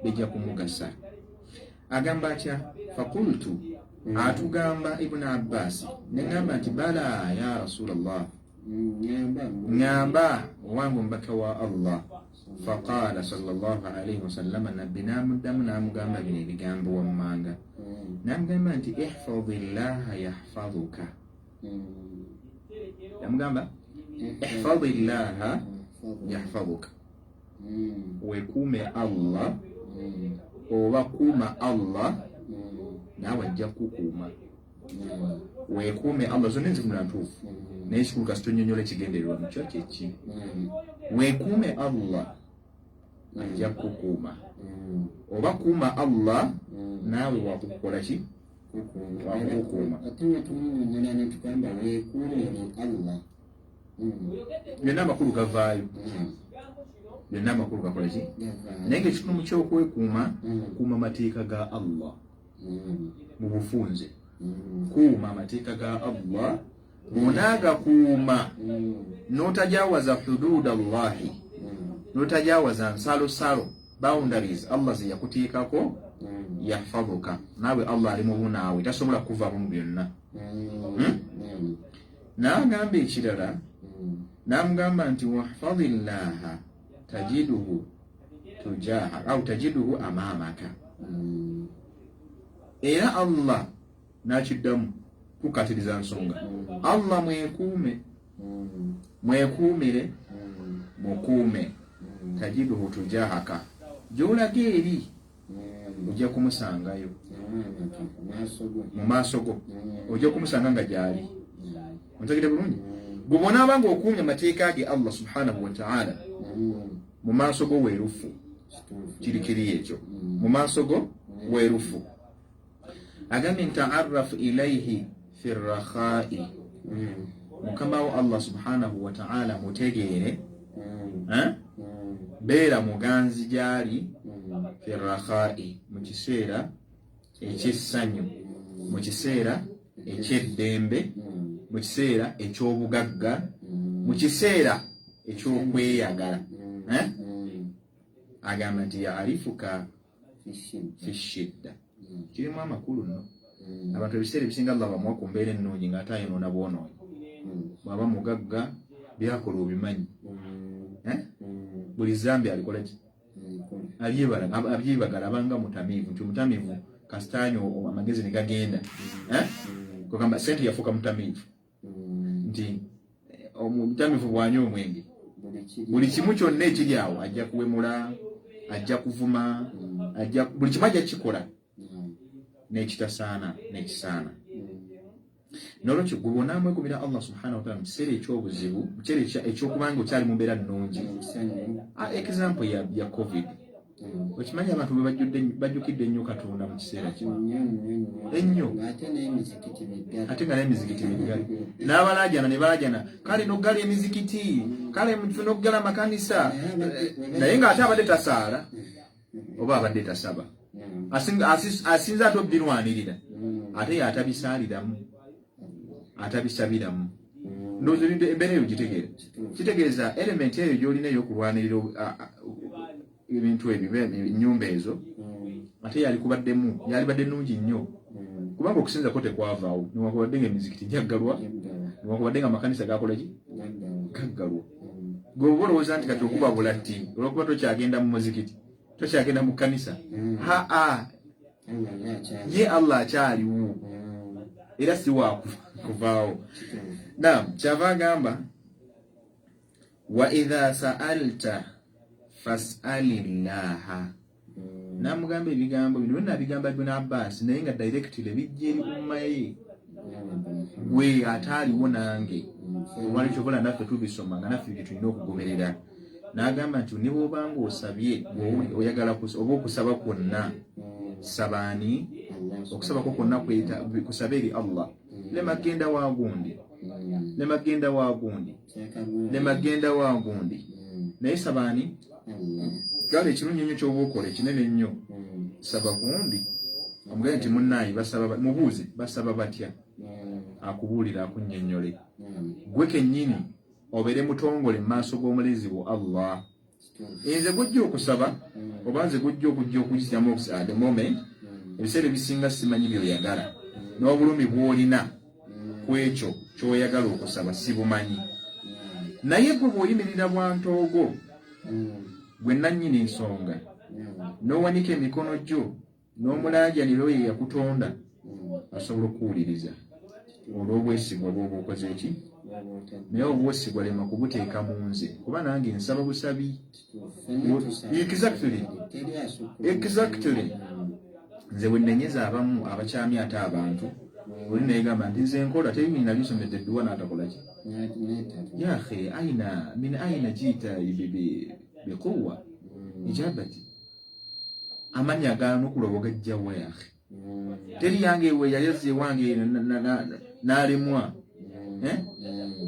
bijja kumugasa. Agamba atya? Fakultu, atugamba Ibuni Abbasi, neŋŋamba nti bala ya Rasulallah, ŋŋamba owange omubaka wa Allah. Faqaala sallallahu alaihi wasallama, nabbi n'amuddamu n'amugamba bino ebigambo wammanga, n'amugamba nti ihfadhi llaha yahfadhuka. Yamugamba ihfadhi llaha yahfadhuka, wekuume Allah oba kuuma Allah. Naawe ajja kukukuuma. Weekuume Allah, zonna enzivunula ntuufu, naye ekikulu kasita onnyonnyola ekigendererwa mukyo kyeki. Weekuume Allah, ajja kukukuuma, oba kuuma Allah, naawe wakukukola ki? Wakukukuuma. Ate nga tumunyonyola netugamba weekuumire Allah. Byonna amakulu gavaayo, byonna amakulu gakola ki? Naye nga ekikulu mu kyokwekuuma, kuuma amateeka ga Allah mu bufunze. Kuuma amateeka ga Allah, bw'onaagakuuma n'otajawaza hudud Allahi, n'otajawaza nsalosalo, boundaries Allah ze yakuteekako, yahfaduka, naawe Allah ali mubu naawe, tasobola kuvaamu mu byonna. N'agamba ekirala, n'amugamba nti wahfadillaha tajiduhu tujaha au tajiduhu amamaka. Era Allah n'akiddamu kukatiriza nsonga, Allah mwekuume, mwekuumire, mukuume, tajiduhu tujahaka, gy'olaga eri ojja kumusangayo. Mu maaso go ojja kumusanga nga gyali. Ontegedde bulungi? Gwe bw'onaaba nga okuumye amateeka ge Allah subhanahu wataala, mu maaso go weerufu, kirikiri ekyo, mu maaso go weerufu. Agambye nti taarafu ilaihi fi rakhai, mukama wo Allah subhanahu wataala mutegeere, eh? Beera muganzi gyali fi rakhai, mu kiseera ekyessanyu, mu kiseera ekyeddembe, mu kiseera eky'obugagga, mu kiseera ekyokweyagala, eh? Agamba nti yaarifuka fi shidda. Kirimu amakulu nno. Abantu ebiseera ebisinga Allah bamuwa ku mbeera ennungi ng'ate ayonoona bwonoonyi. Bw'aba mugagga, byakola obimanyi, eh? Buli zambi alikola ki? Abyebagala, abanga mutamiivu, nti omutamiivu kasitaanyi amagezi ne gagenda, eh? Kugamba sente yafuuka mutamiivu, nti omutamiivu bwanywa omwenge, buli kimu kyonna ekiri awo ajja kuwemula, ajja kuvuma, ajja buli kimu ajja kukikola, n'ekitasaana n'ekisaana. Nolwekyo gwe bw'onaamwekubira Allah subhanahu wataala mu kiseera ekyobuzibu, mu kiseera ekyokubanga okyali mu mbeera nnungi. Example ya COVID, okimanyi abantu bwe bajjukidde ennyo Katonda mu kiseera kino ennyo, ate nga n'emizikiti miggale, n'abalaajana ne balaajana, kale noggala emizikiti, kale noggala amakanisa, naye ng'ate abadde tasaala oba abadde tasaba, asinza ate obirwanirira, ate yatabisaaliramu, atabisabiramu. Ndowooza ebintu embeera eyo gitegeera. Kitegeeza element eyo gyolina ey'okulwanirira ebintu ebyo, ennyumba ezo, ate yalikubaddemu, yalibadde nnungi nnyo, kubanga okusinzako tekwavaawo, newankubadde nga emizikiti gyaggalwa, newankubadde nga amakanisa gakola ki? Gaggalwa. Gwe oba olowooza nti kati okuba bulatti olwokuba tokyagenda mu muzikiti, tokyagenda mu kkanisa, haa, ye Allah akyaliwo era si wakuvaawo. Nam kyava agamba wa idha saalta fasalillaha. Namugamba ebigambo bino byonna abigamba Ibn Abbas, naye nga directly bijja eri umma ye, gwe ataaliwo nange. Olwalekyo kola naffe tubisoma nga naffe bye tulina okugoberera. N'agamba nti ne bw'obanga osabye, oyagala oba okusaba kwonna, sabaani okusabako kwonna kusaba eri Allah. Lema genda wa gundi, lema genda wa gundi, lema genda wa gundi, naye sabaani. Kale ekirungi ennyo kyoba okola ekinene ennyo, saba gundi, omugambe nti munnaayi basaba, mubuuze basaba batya, akubuulira, akunnyonnyole. Gwe kennyini obeere mutongole mu maaso g'omulezi wo Allah. Nze gujja okusaba oba nze gujja okujja okuyisiramu at the moment, ebiseera ebisinga simanyi byoyagala, n'obulumi bw'olina ku ekyo ky'oyagala okusaba sibumanyi. Naye gwe bw'oyimirira bwantoogo, gwe nannyini nsonga, n'owanika emikono gyo n'omulaajanira oyo eyakutonda, asobola okukuwuliriza olw'obwesigwa bw'oba okoze eki. Naye obwesigwa lema kubuteeka mu nze, kuba nange nsaba busabi. Exactly. Nze bwe nnenyeza abamu abakyamya ate abantu, oli neyegamba nti nze nkola teri nali nsomedde edduwa n'atakola ki. Ya akhi, aina min aina jiita biquwa ijabati, amannya aganukula ogajjawa ya akhi? Teri yange we yali azze ewange n'alemwa. Eh?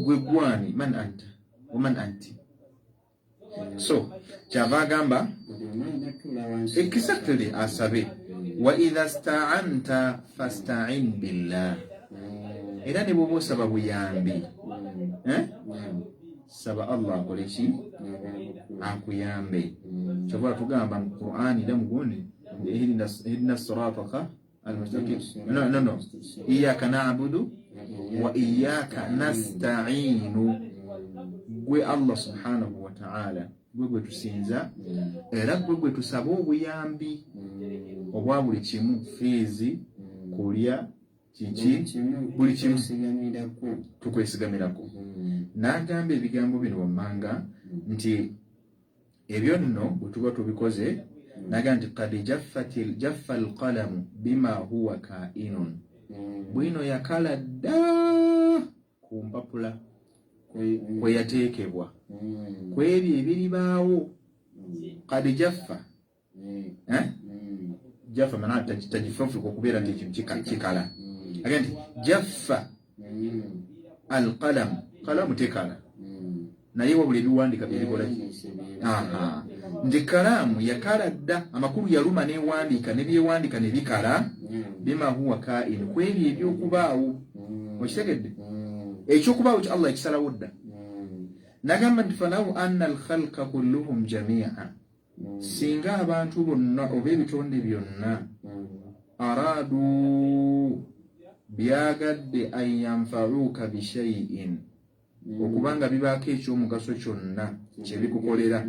Gwe gwani? Man anta waman anti? So kyava agamba exactly asabe, wa idha staanta fastain billah. Era ne bwoba osaba buyambi, eh? Saba Allah akole ki? Akuyambe. Kyova tugamba mu Qur'ani era mugundi, ihdina sirataka almustaqim, no, no, no, iyaka na'budu wa iyaka nasta'inu. Gwe Allah subhanahu wa ta'ala, gwe gwe tusinza era gwe gwe tusaba obuyambi obwa buli kimu, fiizi, kulya, kiki, buli kimu tukwesigamirako. N'agamba ebigambo bino wammanga nti ebyo nno bwe tuba tubikoze, n'agamba nti kad jaffa alqalamu bima huwa kainun, bwino yakala dda ku mpapula kwe yateekebwa ku ebyo ebiribaawo. Kad jaffa, eh? Jaffa mana tajifafuka okubeera nti ekintu kikala. Agamba nti jaffa alqalamu, kalamu tekala, naye wabula ebiwandiika byebikola. Nti kalaamu yakala dda, amakulu yaluma newandiika nebyewandiika nebikala, bima huwa kain, ku ebyo ebyokubaawo. Okitegedde? Ekyokubaawo ki Allah ekisalawo dda. Nagamba nti falau anna alkhalqa kulluhum jamia, singa abantu bonna oba ebitonde byonna, araadu, byagadde, an yanfauka bishaiin, okubanga bibaako ekyomugaso kyonna kyebikukolera,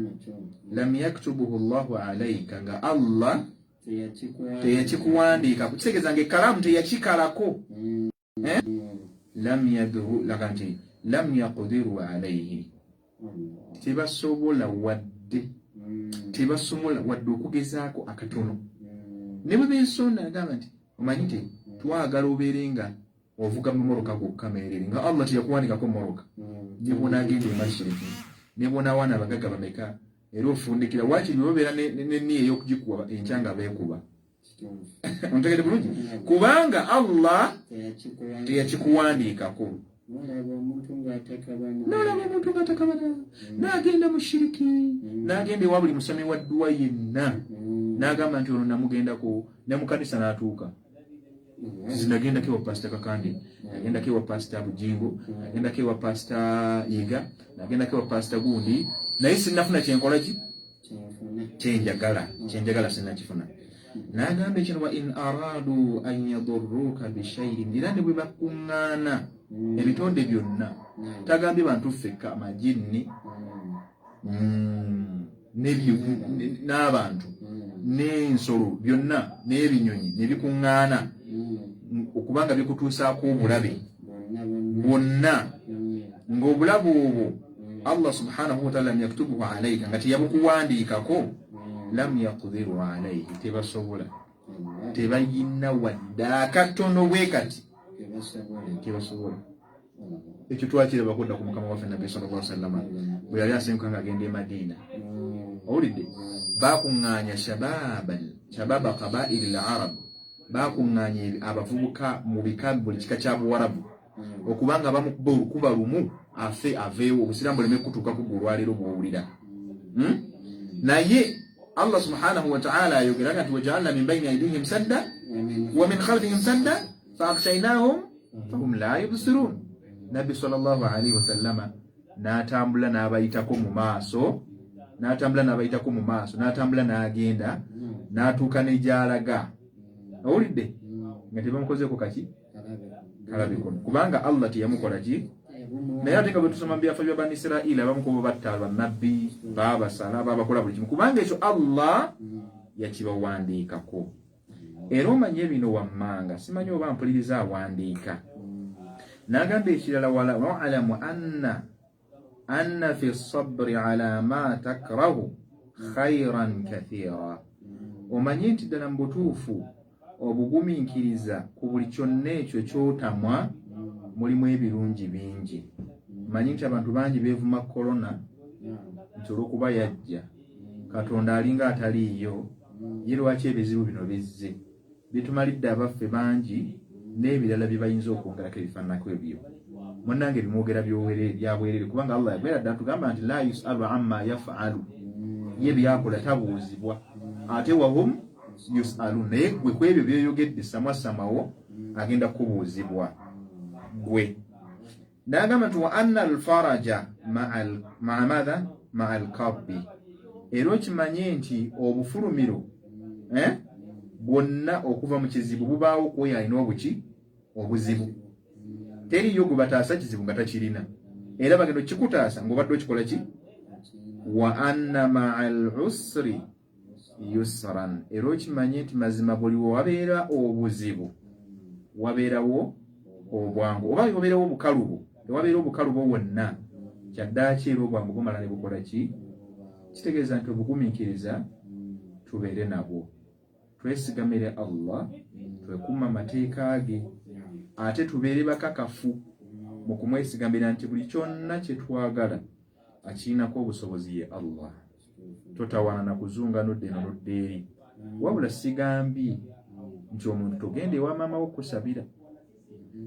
lam yaktubuhu llahu alaika, nga Allah teyakikuwandiika, kukitegeeza nga ekkalaamu teyakikalako, eh? Lam yadhu laka nti lam yaqdiru alaihi, tebasobola wadde, tebasobola wadde okugezaako akatono. Ne bwe beesonda, agamba nti omanyi nti twagala obeere nga ovuga mumoroka gwokka meerere, nga Allah teyakuwandikako moroka, ne bwonaagenda emashiriki, ne bwonaawaana abagagga bameka, era ofundikira wakiri bwe babeera neniya ey'okugikuwa enkya nga beekuba. Ontegede bulungi? Kubanga Allah teyakikuwandiikako. Nolaba omuntu ng'atakabana. Nolaba omuntu ng'atakabana, n'agenda mu shiriki, n'agenda ewa buli musomi wa dduwa yenna, n'agamba nti ono namugendako ne mu kanisa n'atuuka. Nze nagendako ewa Pasita Kakande, nagendako ewa Pasita Bujingo, nagendako ewa Pasita Yiga, nagendako ewa Pasita gundi, naye sinnafuna kyenkola ki. Kyenfuna. Kyenjagala sinnakifuna. N'agamba ekino, wa in aradu an yadurruka bishaiin, era ne bwe bakuŋŋaana ebitonde byonna, tagambye bantu ffekka, amajinni n'abantu n'ensolo byonna n'ebinyonyi ne bikuŋŋaana okubanga bikutuusaako obulabe Bonna bonna. Bwonna, ng'obulabe obwo Allah subhanahu wataala lam yaktubuhu alaika, nga teyabukuwandiikako, lam yaqdiru alaihi, tebasobola, tebayina wadde akatono bwe kati. Tebasobola. Tebasobola. Ekyo twakirabako dda ku mukama waffe Nabbi sallallahu alaihi wasallam bwe yali asenguka nga agenda e Madiina. Owulidde? Bakuŋŋaanya shababa qabaili l arab, bakuŋŋaanya abavubuka mu bika, buli kika kya Buwarabu, okubanga bamukuba olukuba lumu afe aveewo, obusiraamu buleme kutuuka ku gwe olwaleero bw'owulira. Naye Allah subhanahu wataala ayogera nti wajaalna min baini aidihim sadda wa min khalfihim sadda faakshainahum fahum la yubsirun. Nabbi sallallahu alaihi wasallama n'atambula n'abayitako mu maaso, n'atambula n'abayitako mu maaso, n'atambula n'agenda n'atuuka ne gy'alaga. Owulidde? Nga tebamukozeeko kaki kalabe kono, kubanga Allah teyamukola ki. Naye ate nga bwe tusoma mu byafa bya Bani Isirairi, abamu kubo batta bannabbi, baabasala, babakola buli kimu, kubanga ekyo Allah yakibawandiikako. Era omanye bino wammanga, simanyi oba mpuliriza awandiika. N'agamba ekirala, walamu anna fi sabri ala ma takrahu khairan kathira. Omanye nti ddala mu butuufu Obugumiikiriza ku buli kyonna ekyo kyotamwa mulimu ebirungi bingi. Manyi nti abantu bangi beevuma korona nti olwokuba yajja Katonda alinga ataliiyo, ye lwaki ebizibu bino bizze bitumalidde abaffe bangi n'ebirala bye bayinza okwongerako ebifaananako ebyo. Munnange bimwogera byabwerere kubanga Allah yagwera ddala tugamba nti la yusalu amma yafalu, ye byakola tabuuzibwa, ate wahum yusalu. Naye gwe ku ebyo byoyogedde samwa samawo agenda kukubuuzibwa gwe. N'agamba nti wa anna alfaraja maa madha maa alkarbi, era okimanye nti obufulumiro eh, bwonna okuva mu kizibu bubaawo kwoyo alina obuki obuzibu. Teriyo gwe bataasa kizibu nga takirina, era bagenda okikutaasa ng'obadde okikola ki. Wa anna maa al usri yusran, era okimanye nti mazima buli wabeera obuzibu wabeerawo obwangu, oba wabeerawo obukalubo, tewabeera obukalubo wonna kyaddaaki era obwangu bumala ne bukola ki. Kitegeeza nti obugumiikiriza tubeere nabwo, twesigamire Allah, twekuuma amateeka ge, ate tubeere bakakafu mu kumwesigamira nti buli kyonna kye twagala akirinako obusobozi ye Allah. Totawaana na kuzunga nodda eno nodda eri. Wabula sigambye nti omuntu togenda ewa maama wo kusabira,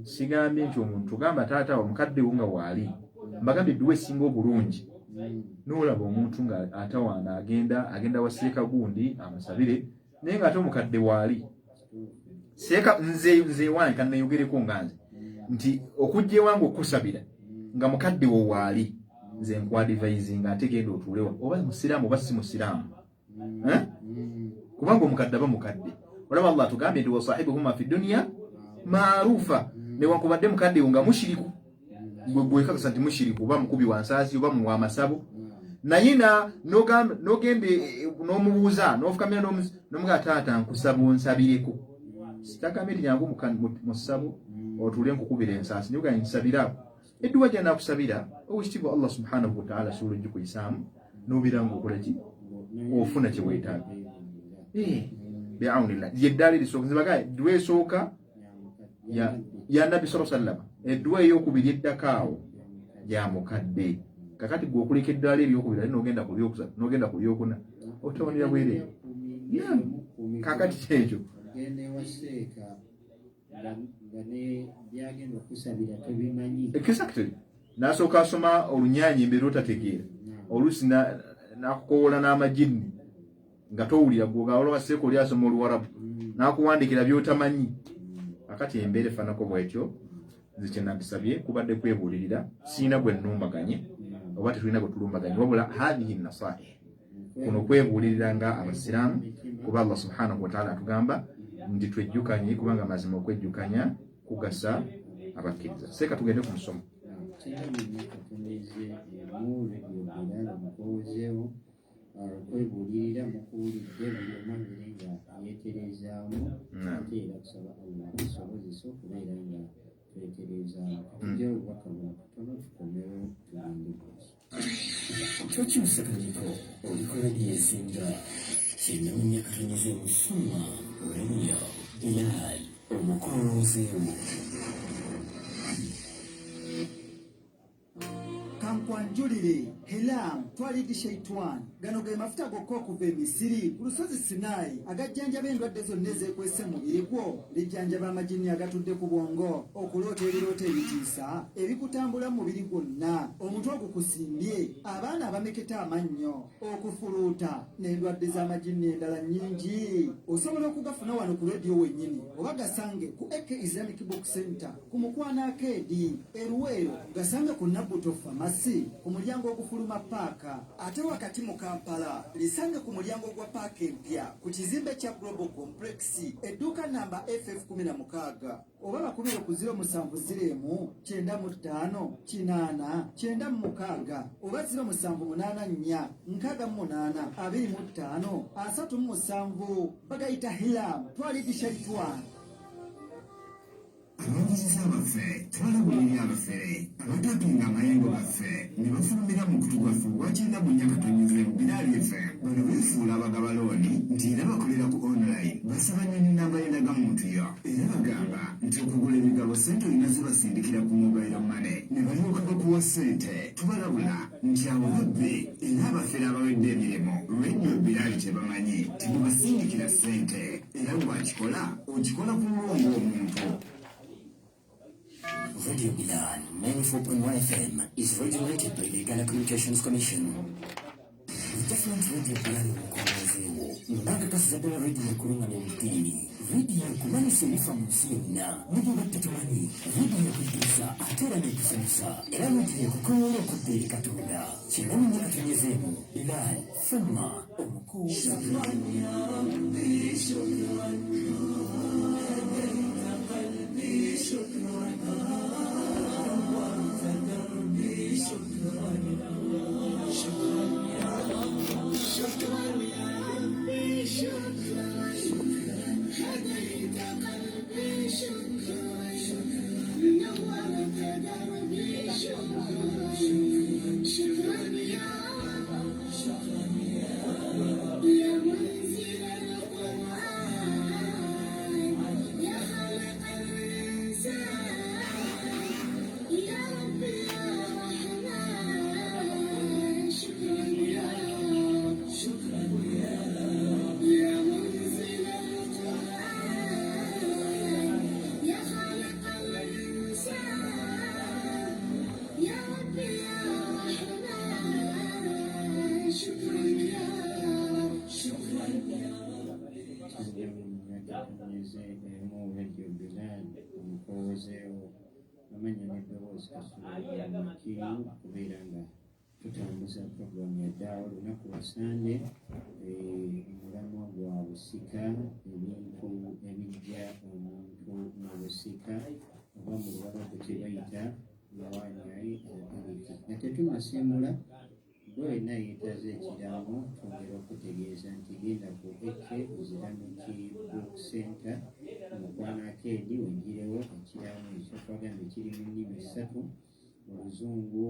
sigambye nti omuntu togamba taata wo mukadde wo nga waali. Mbagambye edduwa esinga obulungi n'olaba omuntu nga atawaana agenda agenda wa seeka gundi amusabire, naye ng'ate omukadde waali. Seeka nze nze ewange kanneeyogereko nga nze nti okujja ewange okukusabira nga mukadde wo waali, nze nkuadivisinga ate genda otuulewa oba musiraamu oba si musiraamu, eh? Kubanga omukadde aba mukadde. Olaba Allah atugambye nti wasahibuhuma fi dunya maarufa, newankubadde mukadde wo nga mushiriku, gwe gwekakasa nti mushiriku oba mukubi wa nsaasi oba muwa masabo, naye nogenda eh, n'omubuuza n'ofukamira n'omugaa taata nkusaba onsabireko. Sitagambye nti nyangu mu ssabo otuule nkukubira ensaasi, naye ogambye nsabiraako edduwa gyanakusabira owekitiibwa Allah subhanahu wataala asobola ogikuyisaamu nobeera ngaokola ki ofuna kyeweetaaga eh, biaunillah. Yeddaala erisooka nzibaga edduwa esooka ya nabbi saa sallama, edduwa eyokubiri eddako awo ya mukadde. Kakati gwe okuleka eddaala eryokubiri ate nogenda ku byokusatu nogenda ku byokuna otawanira bwereere. Kakati kyekyo exactly nasooka asoma olunyaanya embeera otategeera, oluusi nakukowoola n'amajinni nga towulira gwogaolaba seeka oli asoma oluwarabu mm. nakuwandikira byotamanyi. Akati embeera efanako bwetyo. Nze kyenandisabye kubadde kwebuulirira, sirina gwe nnumbaganye oba tetulina gwe tulumbaganye, wabula hadhihi nasaih, kuno kwebuulirira nga abasiraamu, kuba Allah subhanahu wataala atugamba nti twejjukanye, kubanga mazima okwejjukanya kugasa abakkiriza. Seeka tugende ku musomo. Okwebuulirira mukuwulidde, buli omu abeere nga yeetereezaamu, ate era tusaba Allah atusobozese okubeera nga twetereezaamu. Tujjawo obubaka buno kutono tukomewo tugende maaso. Tokyusa kanyiko, oliko rediyo esinga kyenamunya katonyeze musumwa Radio Bilal omukonzeewo. Kankwanjulire Helam twalidi Shaitwan. Gano ge mafuta gokka okuva e Misiri ku lusozi Sinaayi agajjanjaba endwadde zonna ezeekwese mu mubiri gwo. Lijjanjaba amajinni agatudde ku bwongo, okuloota ebirooto ebitiisa ebikutambula mu mubiri gwonna, omutwe ogukusimbye, abaana abameketa amannyo, okufuluuta n'endwadde z'amajinni endala nnyingi. Osobola okugafuna wano ku rediyo wennyini oba gasange ku AK Islamic Book Center ku Mukwano Akeedi e Luweero, gasange ku Nabuto Pharmacy ku mulyango ogufuluma paaka, ate wakati mu Kampala lisange ku mulyango gwa paaka empya ku kizimbe kya Global Complex edduuka namba FF 16 oba bakubire ku 070 95 80 96 oba 0784 68 25 37. Bagayita Hilam twalidishaitwan. Abawandiisi baffe twalabulira. Tulina abafere abatapinga amayengo gaffe ne bafulumira mu mukutu gwaffe ogwa 94.0 Bilal FM. Bano beefuula abagaba looni nti era bakolera ku online, basaba nnyo n'ennamba y'endagamuntu yo, era bagamba nti okugula ebigabo ssente olina zibasindikira ku mobile money ne balyoka bakuwa ssente. Tubalabula nti abo babbi era abafere abawedde emirimu. Radio Bilal kyebamanyi tebabasindikira ssente, era gwakikola okikola ku lulwo ng'omuntu. Radio Bilal 94.1 FM is regulated by the Uganda Communications Commission. Different Radio Bilal omukomozeewo ng'akakasiza ddala radio ekulungamya mu ddiini, radio ekumanyisa ebifa mu nsi yonna ne byobadde tomanyi, radio ekuyigiriza ate era n'ekusanyusa, era radio ekukowoola okudda eri Katonda. 94.0 Bilal Thumma omukowoza. Emu Radio Bilal omukowozeewo, amanya n'eddoboozi Kasuubira Makiyu, okubeera nga tutambuza puroguramu ya ddaawa olunaku lwa Sande, omulamwa gwa busika, ebintu ebijja omuntu mu busika oba mu Luwarabu kye bayita mawani'i al-irithi. Nga tetunnasimbula, gwe wenna yeetaaze ekiraamo, twongera okutegeeza nti genda ku AK Islamic Book Center Mukwano Arcade wegirewo ekiraamo ekyo. Twagambye kiri mu nnimi ssatu: Oluzungu,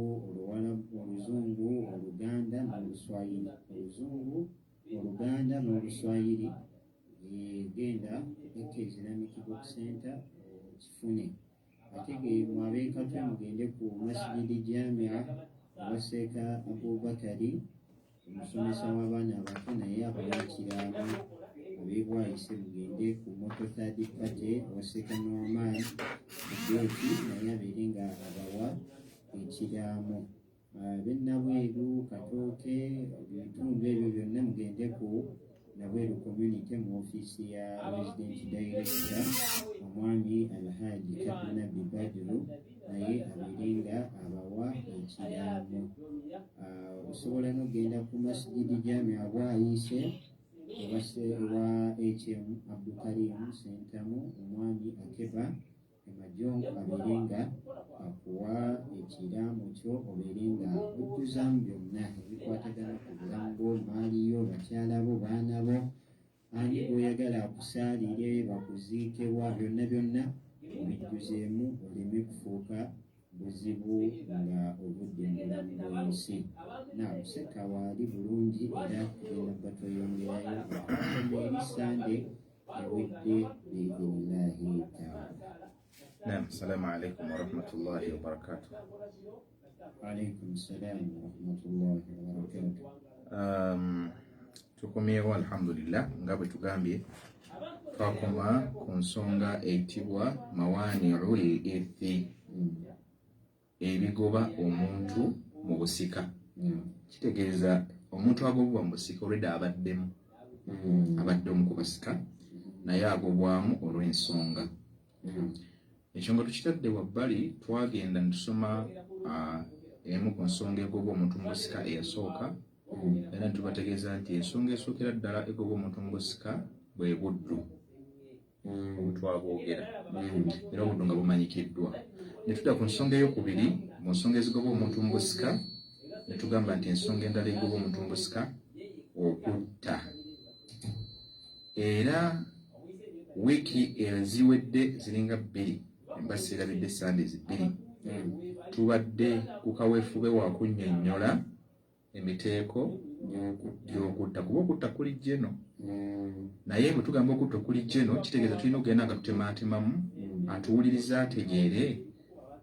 Oluzungu, Oluganda n'Oluswayiri. Oluzungu, Oluganda n'Oluswayiri. Genda AK Islamic Book Center okifune. Ate mwe ab'e Katwe mugende ku Masjidi Jamia owa Seeka Abubakari, omusomesa w'abaana abato, naye abawa ekiraamo. Ab'e Bwaise mugende ku Moto Third Party owa Seeka Noaman Kugeeti, naye abeere nga abawa ekiraamo. Ab'e Nabweru, Katooke, ebitundu ebyo byonna mugende ku Nabweru Community mu ofiisi ya Resident Director, omwami Alhaji Kadunabi Badru, naye abeere nga abawa ekiraamo. Osobola n'okugenda ku Masjidi Jamia Bwaise ewa HM Abdukarim Sentamu, omwami Akeba Emajongo, abeere nga akuwa ekiraamo kyo, obeere nga ojjuzaamu byonna ebikwatagana ku bulamu bwo, maaliyo, bakyala bo, baana bo, ani gw'oyagala akusaalire, bakuziikewa, byonna byonna obijjuzeemu oleme kufuuka buzibu nga ovudde mu bulamu bw'ensi. Naw, seka waali bulungi era tugenda kuba tweyongerayo okukoma eri Sande ewedde biidhinillahi taala. Naam, assalamu alaikum warahmatullahi wabarakatuh. Alaikum salam warahmatullahi wabarakatuh. Tukomyewo alhamdulillah. Nga bwe tugambye, twakoma ku nsonga eyitibwa mawani'ul irthi, ebigoba omuntu mu busika. Kitegeeza omuntu agobwa mu busika olwedda abaddemu, abadde omu ku basika, naye agobwamu olw'ensonga. Ekyo nga tukitadde wabbali, twagenda netusoma emu ku nsonga egoba omuntu mu busika eyasooka, era netubategeeza nti ensonga esookera ddala egoba omuntu mu busika bwe buddu obutwabwogera, era obuddu nga bumanyikiddwa. Ne tudda ku nsonga eyokubiri mu nsonga ezigoba omuntu mu busika, ne tugamba nti ensonga endala egoba omuntu mu busika okutta. Era wiiki eziwedde ziringa 2, emba seerabidde, Sundays 2. Tubadde ku kaweefube wa kunnyonnyola emiteeko gy'okutta, kuba okutta kuli jeno. Naye bwe tugamba okutta okuli jeno, kitegeeza tulina okugenda nga tutemaatemamu, atuwuliriza ategeere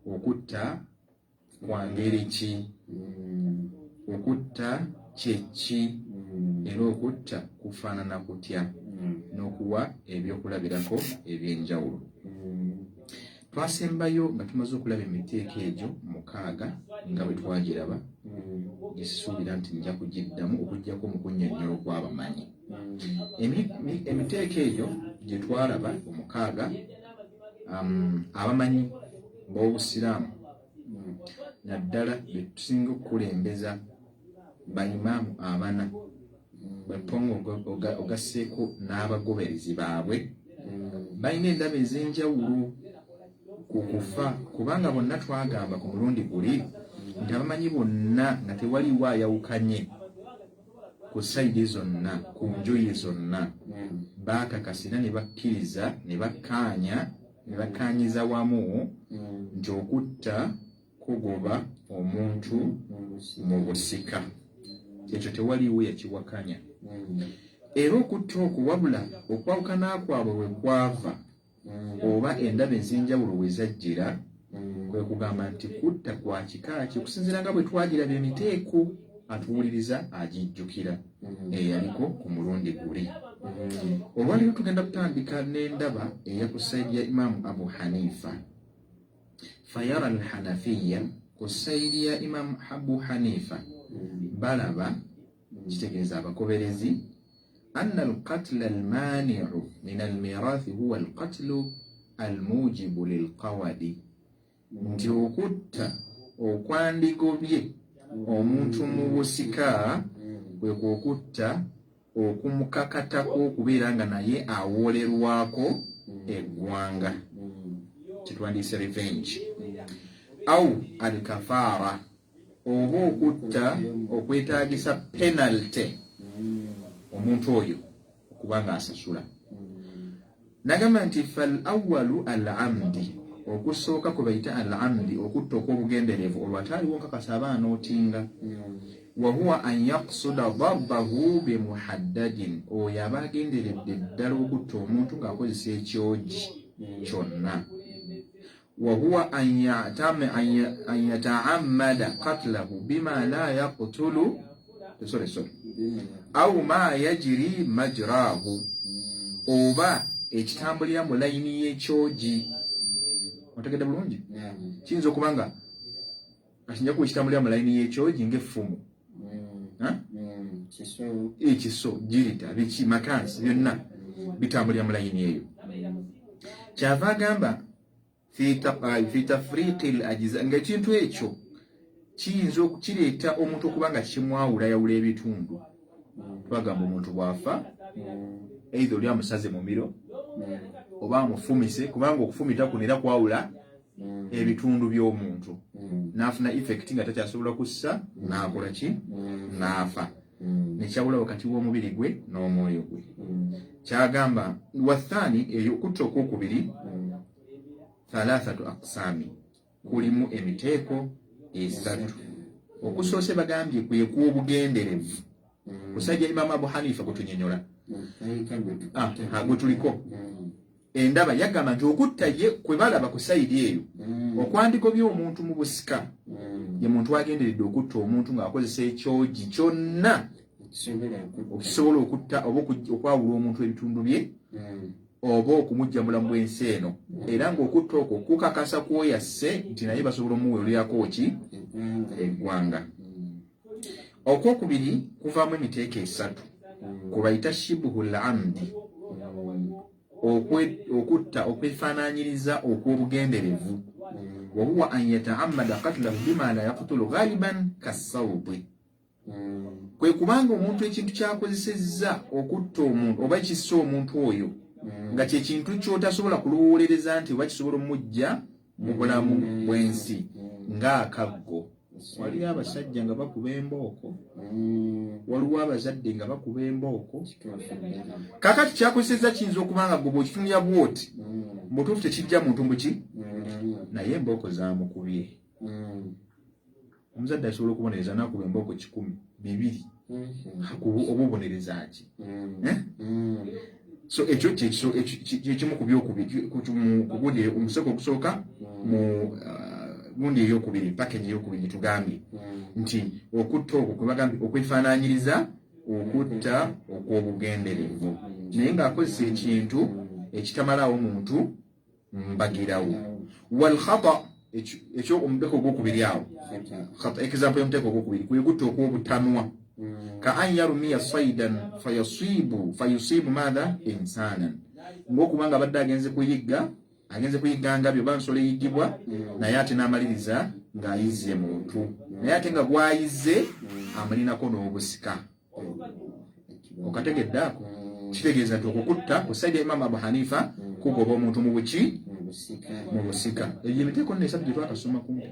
okutta kwa ngeri ki, okutta kye ki, era okutta kufaanana kutya, n'okuwa ebyokulabirako eby'enjawulo. Twasembayo nga tumaze okulaba emiteeko egyo mukaaga nga bwe twagiraba, gisisuubira nti nja kugiddamu okuggyako mu kunnyonnyola okwabamanyi. Emiteeko egyo gye twalaba omukaaga, abamanyi b'Obusiraamu, naddala be tusinga okukulembeza bayimaamu abana bapongo, ogasseeko n'abagoberezi baabwe, balina endaba ez'enjawulo ku kufa, kubanga bonna twagamba ku mulundi guli nti abamanyi bonna nga tewaliwo ayawukanye ku side zonna, ku njuyi zonna, baakakasa era ne bakkiriza ne bakkaanya ne bakkaanyiza wamu nti okutta kugoba omuntu mu busika. Ekyo tewaliwo yakiwakanya. Era okutta okwo, wabula okwawukana kwabwe we kwava oba endaba ez'enjawulo we zajjira, kwe kugamba nti kutta kwa kika ki, okusinziira nga bwe twagiraba emiteeko, atuwuliriza agijjukira eyaliko ku mulundi guli. Olwaleero tugenda kutandika n'endaba eya ku side ya Imaamu Abu Hanifa. Fayara Alhanafiya, ku side ya Imaamu Abu Hanifa balaba, kitegeeza abagoberezi, anna alqatla almaniu min almirathi huwa alqatlu almujibu lilqawadi, nti okutta okwandigobye omuntu mu busika kwe kwokutta okumukakatako okubeera nga naye awoolerwako eggwanga, kyetwandiise revenge, au alkafaara, oba okutta okwetaagisa penalty, omuntu oyo okuba nga asasula. Nagamba nti fal awalu al amdi, okusooka kwe bayita al amdi, okutta okw'obugenderevu, olwo ataaliwo nkakasa aba anootinga, wahuwa an yaksuda darbahu bimuhaddadin, oyo aba agenderedde ddala okutta omuntu ng'akozesa ekyogi kyonna, wahuwa an yataammada katlahu bima la yaqtulu, sorry, sorry, au ma yajiri majrahu, oba ekitambulira mu layini y'ekyogi. Otegedde bulungi? Kiyinza okuba nga kakinja kuba ekitambulira mu layini y'ekyogi ng'effumu, ekiso, jirita, biki, makansi, byonna bitambulira mu layini eyo. Kyava agamba fi tafriqi l ajiza, ng'ekintu ekyo kiyinza okukireeta omuntu okuba nga kimwawulayawula ebitundu. Twagamba omuntu bw'afa, either oli amusaze mumiro oba amufumise, kubanga okufumita kuno era kwawula ebitundu by'omuntu, n'afuna effect nga takyasobola kussa, n'akola ki, n'afa, nekyawula wakati w'omubiri gwe n'omwoyo gwe. Kyagamba wathaani, eyo okutta okwokubiri, thalathatu aqsaami, kulimu emiteeko esatu. Okusoose bagambye kwe kw'obugenderevu, kusajja Imamu Abu Hanifa gwetunyonyola gwe tuliko endaba, yagamba nti okutta ye kwe balaba ku side eyo okwandigobya omuntu mu busika, ye muntu agenderedde okutta omuntu ng'akozesa ekyogi kyonna okusobola okutta oba okwawula omuntu ebitundu bye oba okumujja mulamu bw'ensi eno, era ng'okutta okwo kukakasa kwoyasse nti naye basobola omuweererako ki, eggwanga. Okwokubiri kuvaamu emiteeko esatu, kubayita shibuhu lamdi, okutta okwefaananyiriza okw'obugenderevu, wahuwa an yataammada katlahu bima la yaktulu ghaliban kasawuti, kwe kubanga omuntu ekintu kyakozesezza okutta omuntu oba ekissa omuntu oyo nga kyekintu kyotasobola kulowoolereza nti oba kisobola omujja mu bulamu bw'ensi, ng'akaggo. Waliyo abasajja nga bakuba embooko, waliwo abazadde nga bakuba embooko. Kakati kyakozesezza kiyinza okuba nga gwe bw'okitunulira bwoti. Mubutuufu tekijja muntu mbuki, naye embooko zamukubye. Omuzadde asobola okubonereza nakuba embooko 100, 200, oba obonereza ki? Eh? So ekyo kyekimu ku byokubiri, kugundi omuseko ogusooka mu gundi eyokubiri, package eyokubiri gyetugambye nti okutta okwo kwebagambye okwefaananyiriza okutta okw'obugenderevu, naye ng'akozesa ekintu ekitamalawo muntu mbagirawo. Walkhata, ekyo omuteeko ogwokubiri awo, example y'omuteeko ogwokubiri kwe kutta okw'obutanwa, ka an yarumiya saidan fayasibu fayusibu maatha insanan, ng'okuba nga abadde agenze kuyigga, agenze kuyigga ngabyo oba nsolo eyiggibwa, naye ate n'amaliriza ng'ayizze muntu, naye ate nga gwayize amulinako n'obusika. Okategedde ako? Kitegeeza nti okukutta ku side ya Imamu Abu Hanifa kugoba omuntu mu buki? Mu busika. Egyo emiteeko nno esatu gye twakasoma kumpi: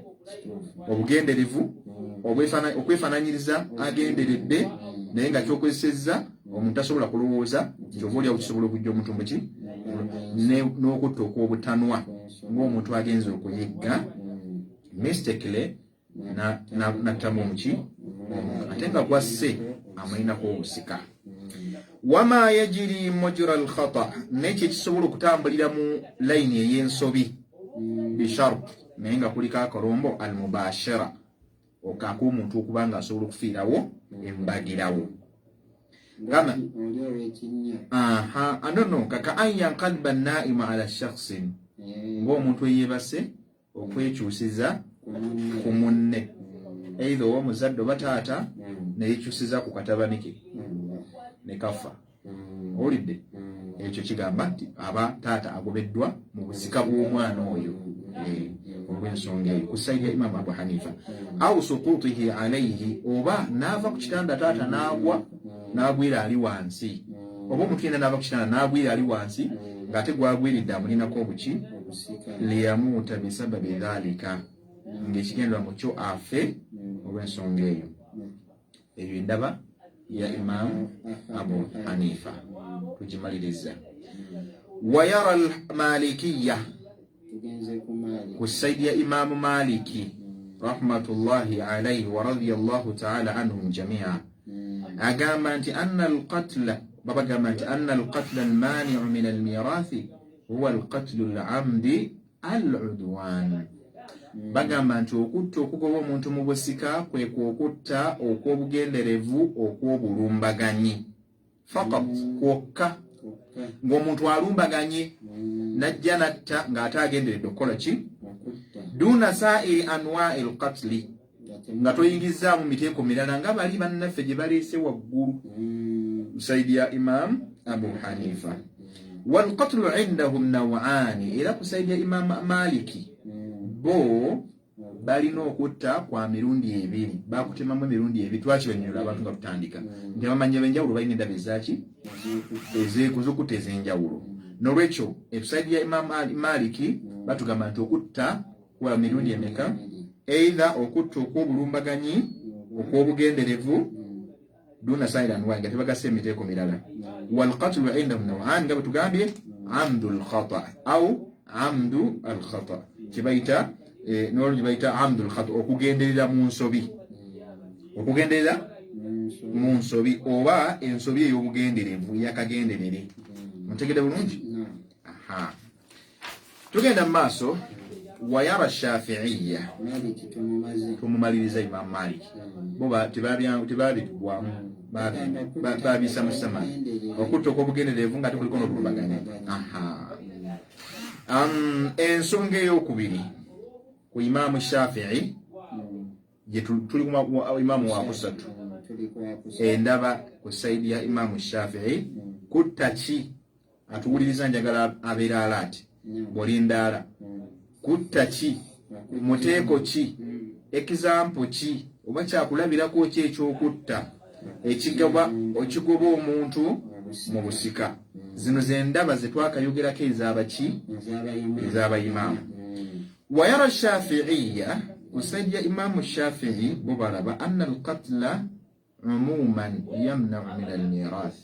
obugenderevu, okwefaananyiriza agenderedde, naye nga kyokozesezza omuntu tasobola kulowooza nti oba oliawo kisobola okujja omuntu muki, n'okutta okw'obutanwa, ng'omuntu agenze okuyigga mistakenly nattamu omuki, ate nga gwasse amulinako obusika. Wama yajiri mujra alkhata, nekyo ekisobola okutambulira mu layini ey'ensobi, bishart, naye nga kuliko akalombo, almubashira, ak'omuntu okuba nga asobola okufiirawo embagirawo. Gama aha, anono kaka an yanqaliba naimu ala shakhsin, ng'omuntu eyeebase okwekyusiza ku munne, either oba omuzadde oba taata, neyekyusiza ku katabani ke ne kafa. Owulidde? Ekyo kigamba nti aba taata agobeddwa mu busika bw'omwana oyo olw'ensonga eyo ku side ya Imamu Abu Hanifa. Au suqutihi alaihi, oba n'ava ku kitanda taata n'agwa n'agwira ali wansi, oba omuntu yenna n'ava ku kitanda n'agwira ali wansi, ng'ate gwagwiridde amulinako obuki, liyamuuta bisababi dhalika, ng'ekigendera mu kyo afe olw'ensonga eyo. Eyo endaba ya Imamu Abu Hanifa tugimaliriza. Wayara almalikiya, ku side ya Imamu Maliki rahmatullahi alaihi wa radiyallahu taala anhum jamia, agamba nti anna alqatla, babagamba nti anna alqatla almaniu min almirathi huwa alqatlu alamdi aludwan. Bagamba nti okutta okugoba omuntu mu busika kwe kwokutta okw'obugenderevu okw'obulumbaganyi, faqat, kwokka, ng'omuntu alumbaganye najja natta ng'ate agenderedde okukola ki, duna sairi anwai lqatli, nga toyingizaamu miteeko mirala nga bali bannaffe gye baleese waggulu side ya Imam Abu Hanifa. Walqatlu indahum nawaani, era ku side ya Imam Maliki bo balina okutta kwa mirundi ebiri, bakutemamu emirundi ebiri. Twakibanyonyola abantu nga tutandika nti abamanyi ab'enjawulo balina endaba ezaki ezokutta ez'enjawulo. Nolwekyo e side ya Imam Maliki batugamba nti okutta kwa mirundi emeka? Either okutta okw'obulumbaganyi okw'obugenderevu, duna sairi anwai, nga tebagasa emiteeko mirala. Walqatlu indahum nawan, nga bwetugambye, amdu lkhata au amdu alkhata, kyebayita nolwo gyebayita amdu lkhata, okugenderera mu nsobi, okugenderera mu nsobi oba ensobi ey'obugenderevu eyakagenderere. Mutegedde bulungi? Aha, tugenda mu maaso. Wayara Shafiiya, tumumaliriza Imamu Maliki, bo tebabitugwamu, babisa musama okutta okw'obugenderevu nga tekuliko n'obulumbaganya. Ensonga eyokubiri ku Imaamu Shafii, tuli imaamu wakusatu, endaba ku side ya Imaamu Shafii kutta ki? Atuwuliriza njagala abeera alert bw'olindaala. Kutta ki, muteeko ki, example ki oba kyakulabirako ki ekyokutta ekigoba omuntu mu busika? Zino zendaba zetwakayogerako ezabaki, ez'abayimaamu. Wayara Shafiiya, ku side ya Imaamu Shafii bo balaba anna alqatla umuman yamnau min almirath,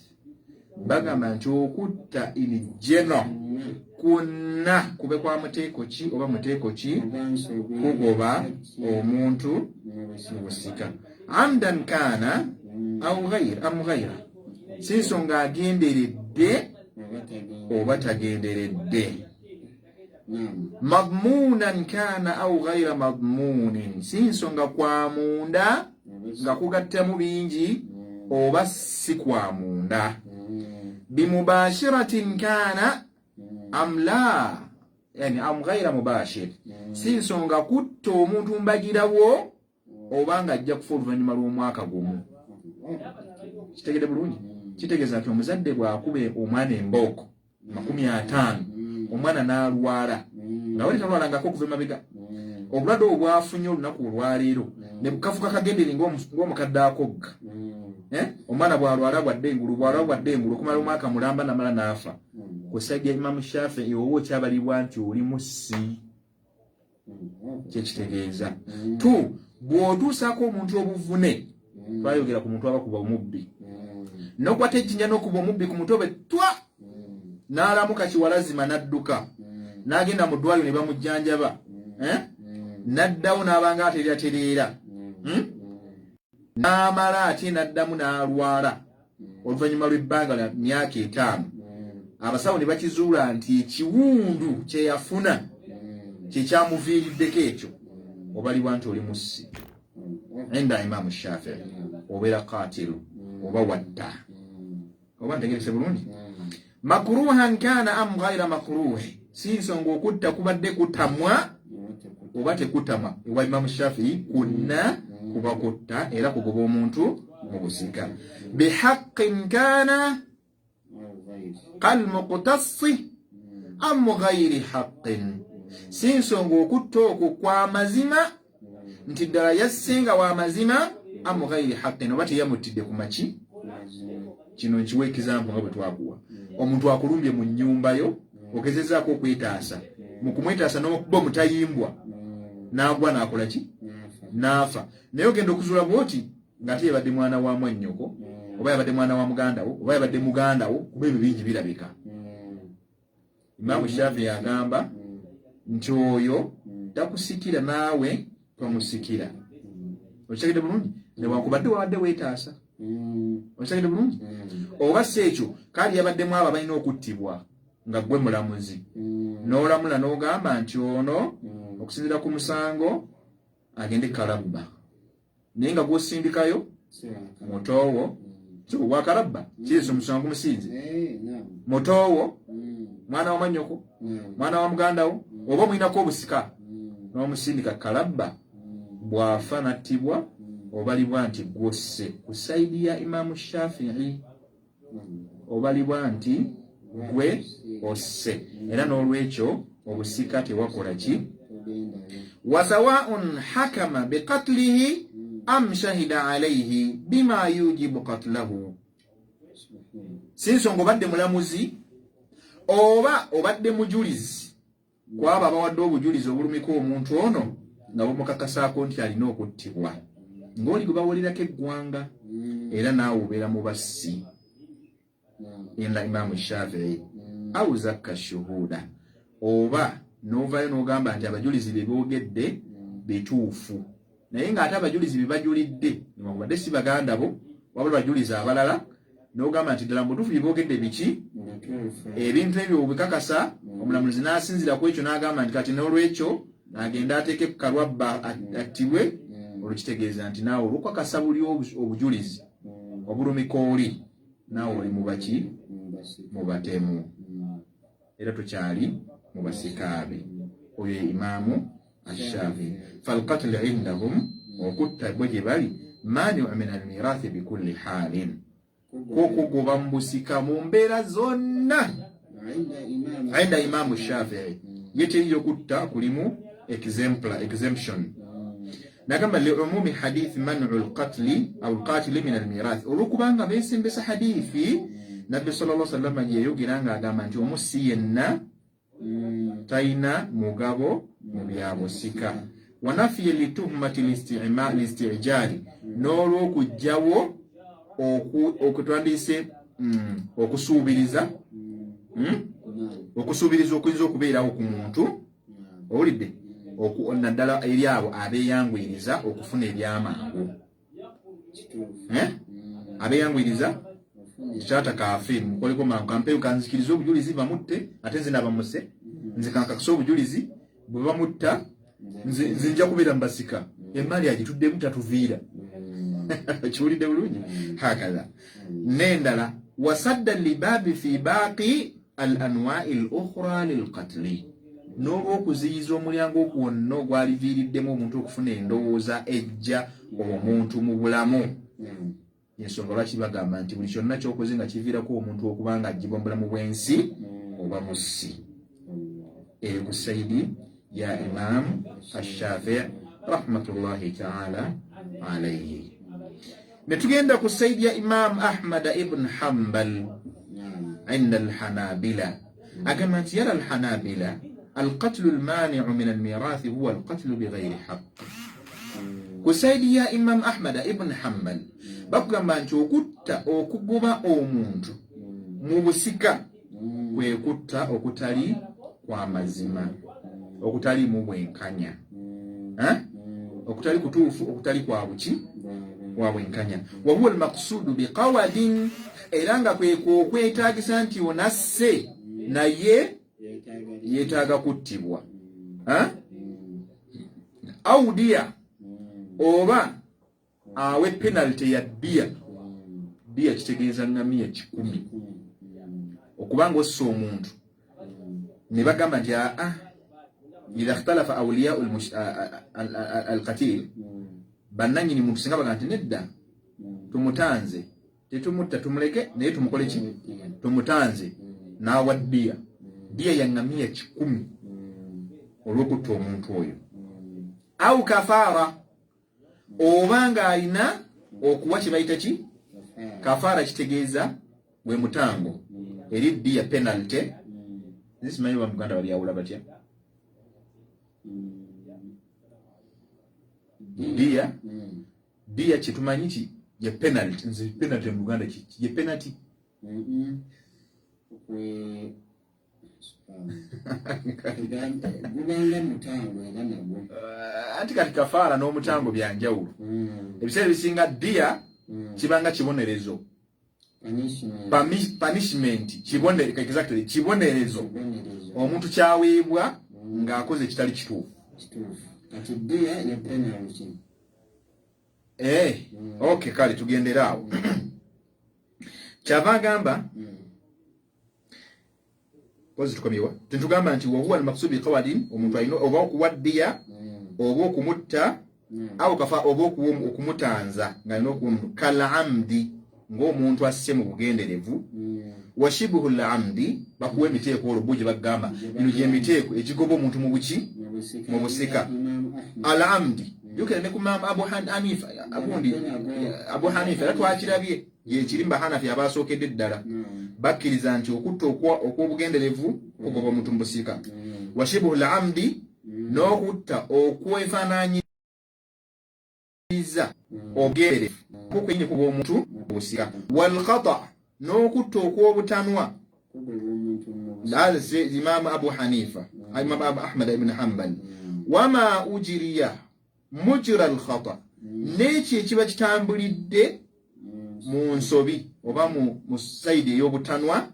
bagamba nti okutta in general. Kwonna kube kwa muteeko ki oba muteeko ki, kugoba omuntu mu busika, amdan kaana au ghair am ghaira, si nsonga agenderedde oba tagenderedde. Madmunan kaana au ghaira madmunin, si nsonga kwa munda nga kugattamu bingi oba si kwa munda. Bimubashiratin kaana am la, yani am ghaira mubashir, si nsonga kutta omuntu mbagirawo oba nga ajja kufa oluvannyuma lw'omwaka gumu. Kitegedde bulungi? Kitegeeza nti omuzadde bw'akuba omwana embooko 50, omwana n'alwala nga wali talwalangako okuva emabega, obulwadde obwo bwafunye olunaku olwaleero ne bukafuka kagendere ng'omukadde akogga. Eh? Omwana bw'alwala bwadde engulu, bw'alwala bwadde engulu okumala omwaka mulamba, namala n'afa, ku side ya Imamu Shafii oba okyabalibwa nti oli mussi. Kyekitegeeza tu bw'otuusaako omuntu obuvune, twayogera ku muntu abakuba omubbi, n'okwata ejjinja n'okuba omubbi ku mutwe bwe twa, n'alamuka kiwalazima, n'adduka n'agenda mu ddwaliro ne bamujjanjaba, eh? N'addawo n'abanga atereeratereera, N'amala ate n'addamu n'alwala oluvannyuma lw'ebbanga lya myaka 5, abasawo ne bakizuula nti ekiwundu kye yafuna kye kyamuviiriddeko ekyo, obalibwa nti oli mussi. Inda Imaamu Shafii obeera katilu oba watta. Oba ntegerese bulungi? Makruhan kana am ghaira makruhi, si nsonga okutta kubadde kutamwa oba tekutamwa, ewa Imamu Shafii kwonna kuba kutta era kugoba omuntu mu busika. Bihaqin kana kalmuqtassi am ghairi haqqin, si nsonga okutta okwo kwa mazima nti ddala yasse nga wa mazima, am ghairi haqqin, oba teyamuttidde ku maki. Kino nkiwa example nga bwe twakuwa omuntu akulumbye mu nnyumba yo, ogezezaako okwetaasa, mu kumwetaasa n'okuba omutayimbwa n'agwa n'akola ki, n'afa, naye ogenda okuzuula bwoti ng'ate yabadde mwana wa mwannyoko oba yabadde mwana wa muganda wo oba yabadde muganda wo, kuba ebyo bingi birabika. Imaamu Shafi agamba nti oyo takusikira naawe tomusikira. Okitegedde bulungi? Newankubadde wabadde weetaasa. Okitegedde bulungi? Oba si ekyo, kali yabaddemu abo abalina okuttibwa nga gwe mulamuzi, n'olamula n'ogamba nti ono okusinziira ku musango agende kalabba, naye nga gwosindikayo mutoowo, wakalabba kireesa omusango gumusinze mutoowo, mwana wa mwannyoko, mwana wa muganda wo, oba omuyinako obusika, n'omusindika kalabba, bw'afa n'attibwa obalibwa nti gwosse. Ku side ya Imaamu Shafii obalibwa nti gwe osse, era n'olwekyo obusika tewakola ki. Wasawaun hakama biqatlihi am shahida alaihi bima yujibu qatlahu, si nsonga obadde mulamuzi oba obadde mujulizi kwabo abawadde obujulizi obulumika omuntu ono nga bumukakasaako nti alina okuttibwa, ng'oli gwe bawulirako eggwanga, era naawe obeera mu bassi inda Imaamu Shafii. Au zakka shuhuda, oba n'ovaayo n'ogamba nti abajulizi bye boogedde bituufu, naye ng'ate abajulizi bye bajulidde newankubadde si baganda bo wabula bajulizi abalala, n'ogamba nti ddala mu butuufu bye boogedde biki, ebintu ebyo obikakasa, omulamuzi n'asinzira ku ekyo n'agamba nti kati n'olwekyo agenda ateeke ku kalwabba attibwe, olwo kitegeeza nti naawe olwokakasa buli obujulizi obulumika oli, naawe oli mubaki, mu batemu, era tukyali mu basikaabe. Oyo ye Imaamu Ashafi. Falqatlu indahum, okutta bwe gye bali maniu min almirathi bikulli halin, kwokugoba mu busika mu mbeera zonna. Inda Imaamu Shafii ye teriyo kutta kulimu exemplar exemption. Nagamba liumumi hadithi manu lqatli au lqatili min almirathi, olwokubanga besembesa hadithi Nabbi sal llah sallama gyeyayogera ng'agamba nti omussi yenna talina mugabo mu byabusika. Wanafiye lituhumati listijali, n'olwokugjawo okutwandiise okusuubiriza. Okusuubiriza okuyinza okubeerawo ku muntu, owulidde, naddala eri abo abeeyanguyiriza okufuna ebyamangu, eh? Abeeyanguyiriza taata kaafe mukoleko mangu, kampeyo kanzikirize obujulizi bamutte, ate nze nabamuse nze kankakuse obujulizi, bwe bamutta nze nja kubeera mubasika, emaali agituddemu tatuviira. Kiwulidde bulungi? Hakaza n'endala, wasadda libaabi fi baaqi al anwai al ukhra lilqatli, n'olw'okuziyiza omulyango gwonna ogwaliviiriddemu omuntu okufuna endowooza ejja omuntu mu bulamu. Ensonga lwaki bagamba nti buli kyonna kyokoze nga kiviirako omuntu okuba nga aggyibwa mu bulamu bw'ensi oba mussi, eri ku side ya Imam Ashafi rahmatullahi taala alaihi. Ne tugenda ku side ya Imam Ahmad ibn Hambal inda alhanabila, agamba nti yara alhanabila alqatlu almaniu min almirathi huwa alqatlu bighairi haq. Ku side ya Imam Ahmad ibn Hambal bakugamba nti okutta okugoba omuntu mu busika kwe kutta okutali kwa mazima, okutalimu bwenkanya, okutali kutuufu, okutali kwa buki, kwa bwenkanya. Wahuwa almaqsudu biqawadin, era nga kwe okwetaagisa nti onasse naye yeetaaga kuttibwa, au diya, oba awe penalty ya diya. Diya kitegeeza ngamiya 100. Okubanga ossa omuntu ne bagamba nti aa, idha ikhtalafa awliyau alqatil, bannanyini muntu singa bagamba nti nedda, tumutanze, tetumutta, tumuleke, naye tumukole ki? Tumutanze n'awa diya, diya ya ngamiya 100 olw'okutta omuntu oyo, au kafaara, oba ng'alina okuwa kye bayita ki? Kafaara. Kitegeeza gwe mutango eri diya, penalty. Nze simanyi oba muganda babyawula batya diya. Diya kyetumanyi ki ye penalty. Nze penalty mu Luganda kiki? Ye penalty. Gubanga mutango era nagwo. Anti kati kafaara n'omutango byanjawulo. Ebiseera ebisinga diya kibanga kibonerezo, punishment, exactly, kibonerezo omuntu kyaweebwa ng'akoze ekitali kituufu. Kati diya ye penalty. Eh, okay, kale tugendere awo. Kyava agamba pozi tukomyewa, tetugamba nti wahuwa almaksubi qawadin, omuntu alina oba okuwa ddiya oba okumutta awo kafa oba okumutanza ng'alina okuwa omuntu, kalamdi, ng'omuntu asse mu bugenderevu, washibuhu lamdi. Bakuwa emiteeko olwo bo gye bagamba bino gyemiteeko egigoba omuntu mu buki, mu busika. Alamdi, jukira ne ku Maama Abu Hanifa, agundi Abu Hanifa era twakirabye yekiri mu Bahanafi abasookedde ddala, bakkiriza nti okutta okw'obugenderevu kugoba omuntu mu busika, washibuhu lamdi, n'okutta okwefaananyiriza obugenderevu kukwenyini kuba omuntu mu busika, walkhata, n'okutta okw'obutanwa. Imaamu Abu Hanifa, Imaamu Abu Ahmad ibn Hambal, wama ujiriya mujra alkhata, n'ekyo ekiba kitambulidde mu nsobi oba mu side ey'obutanwa,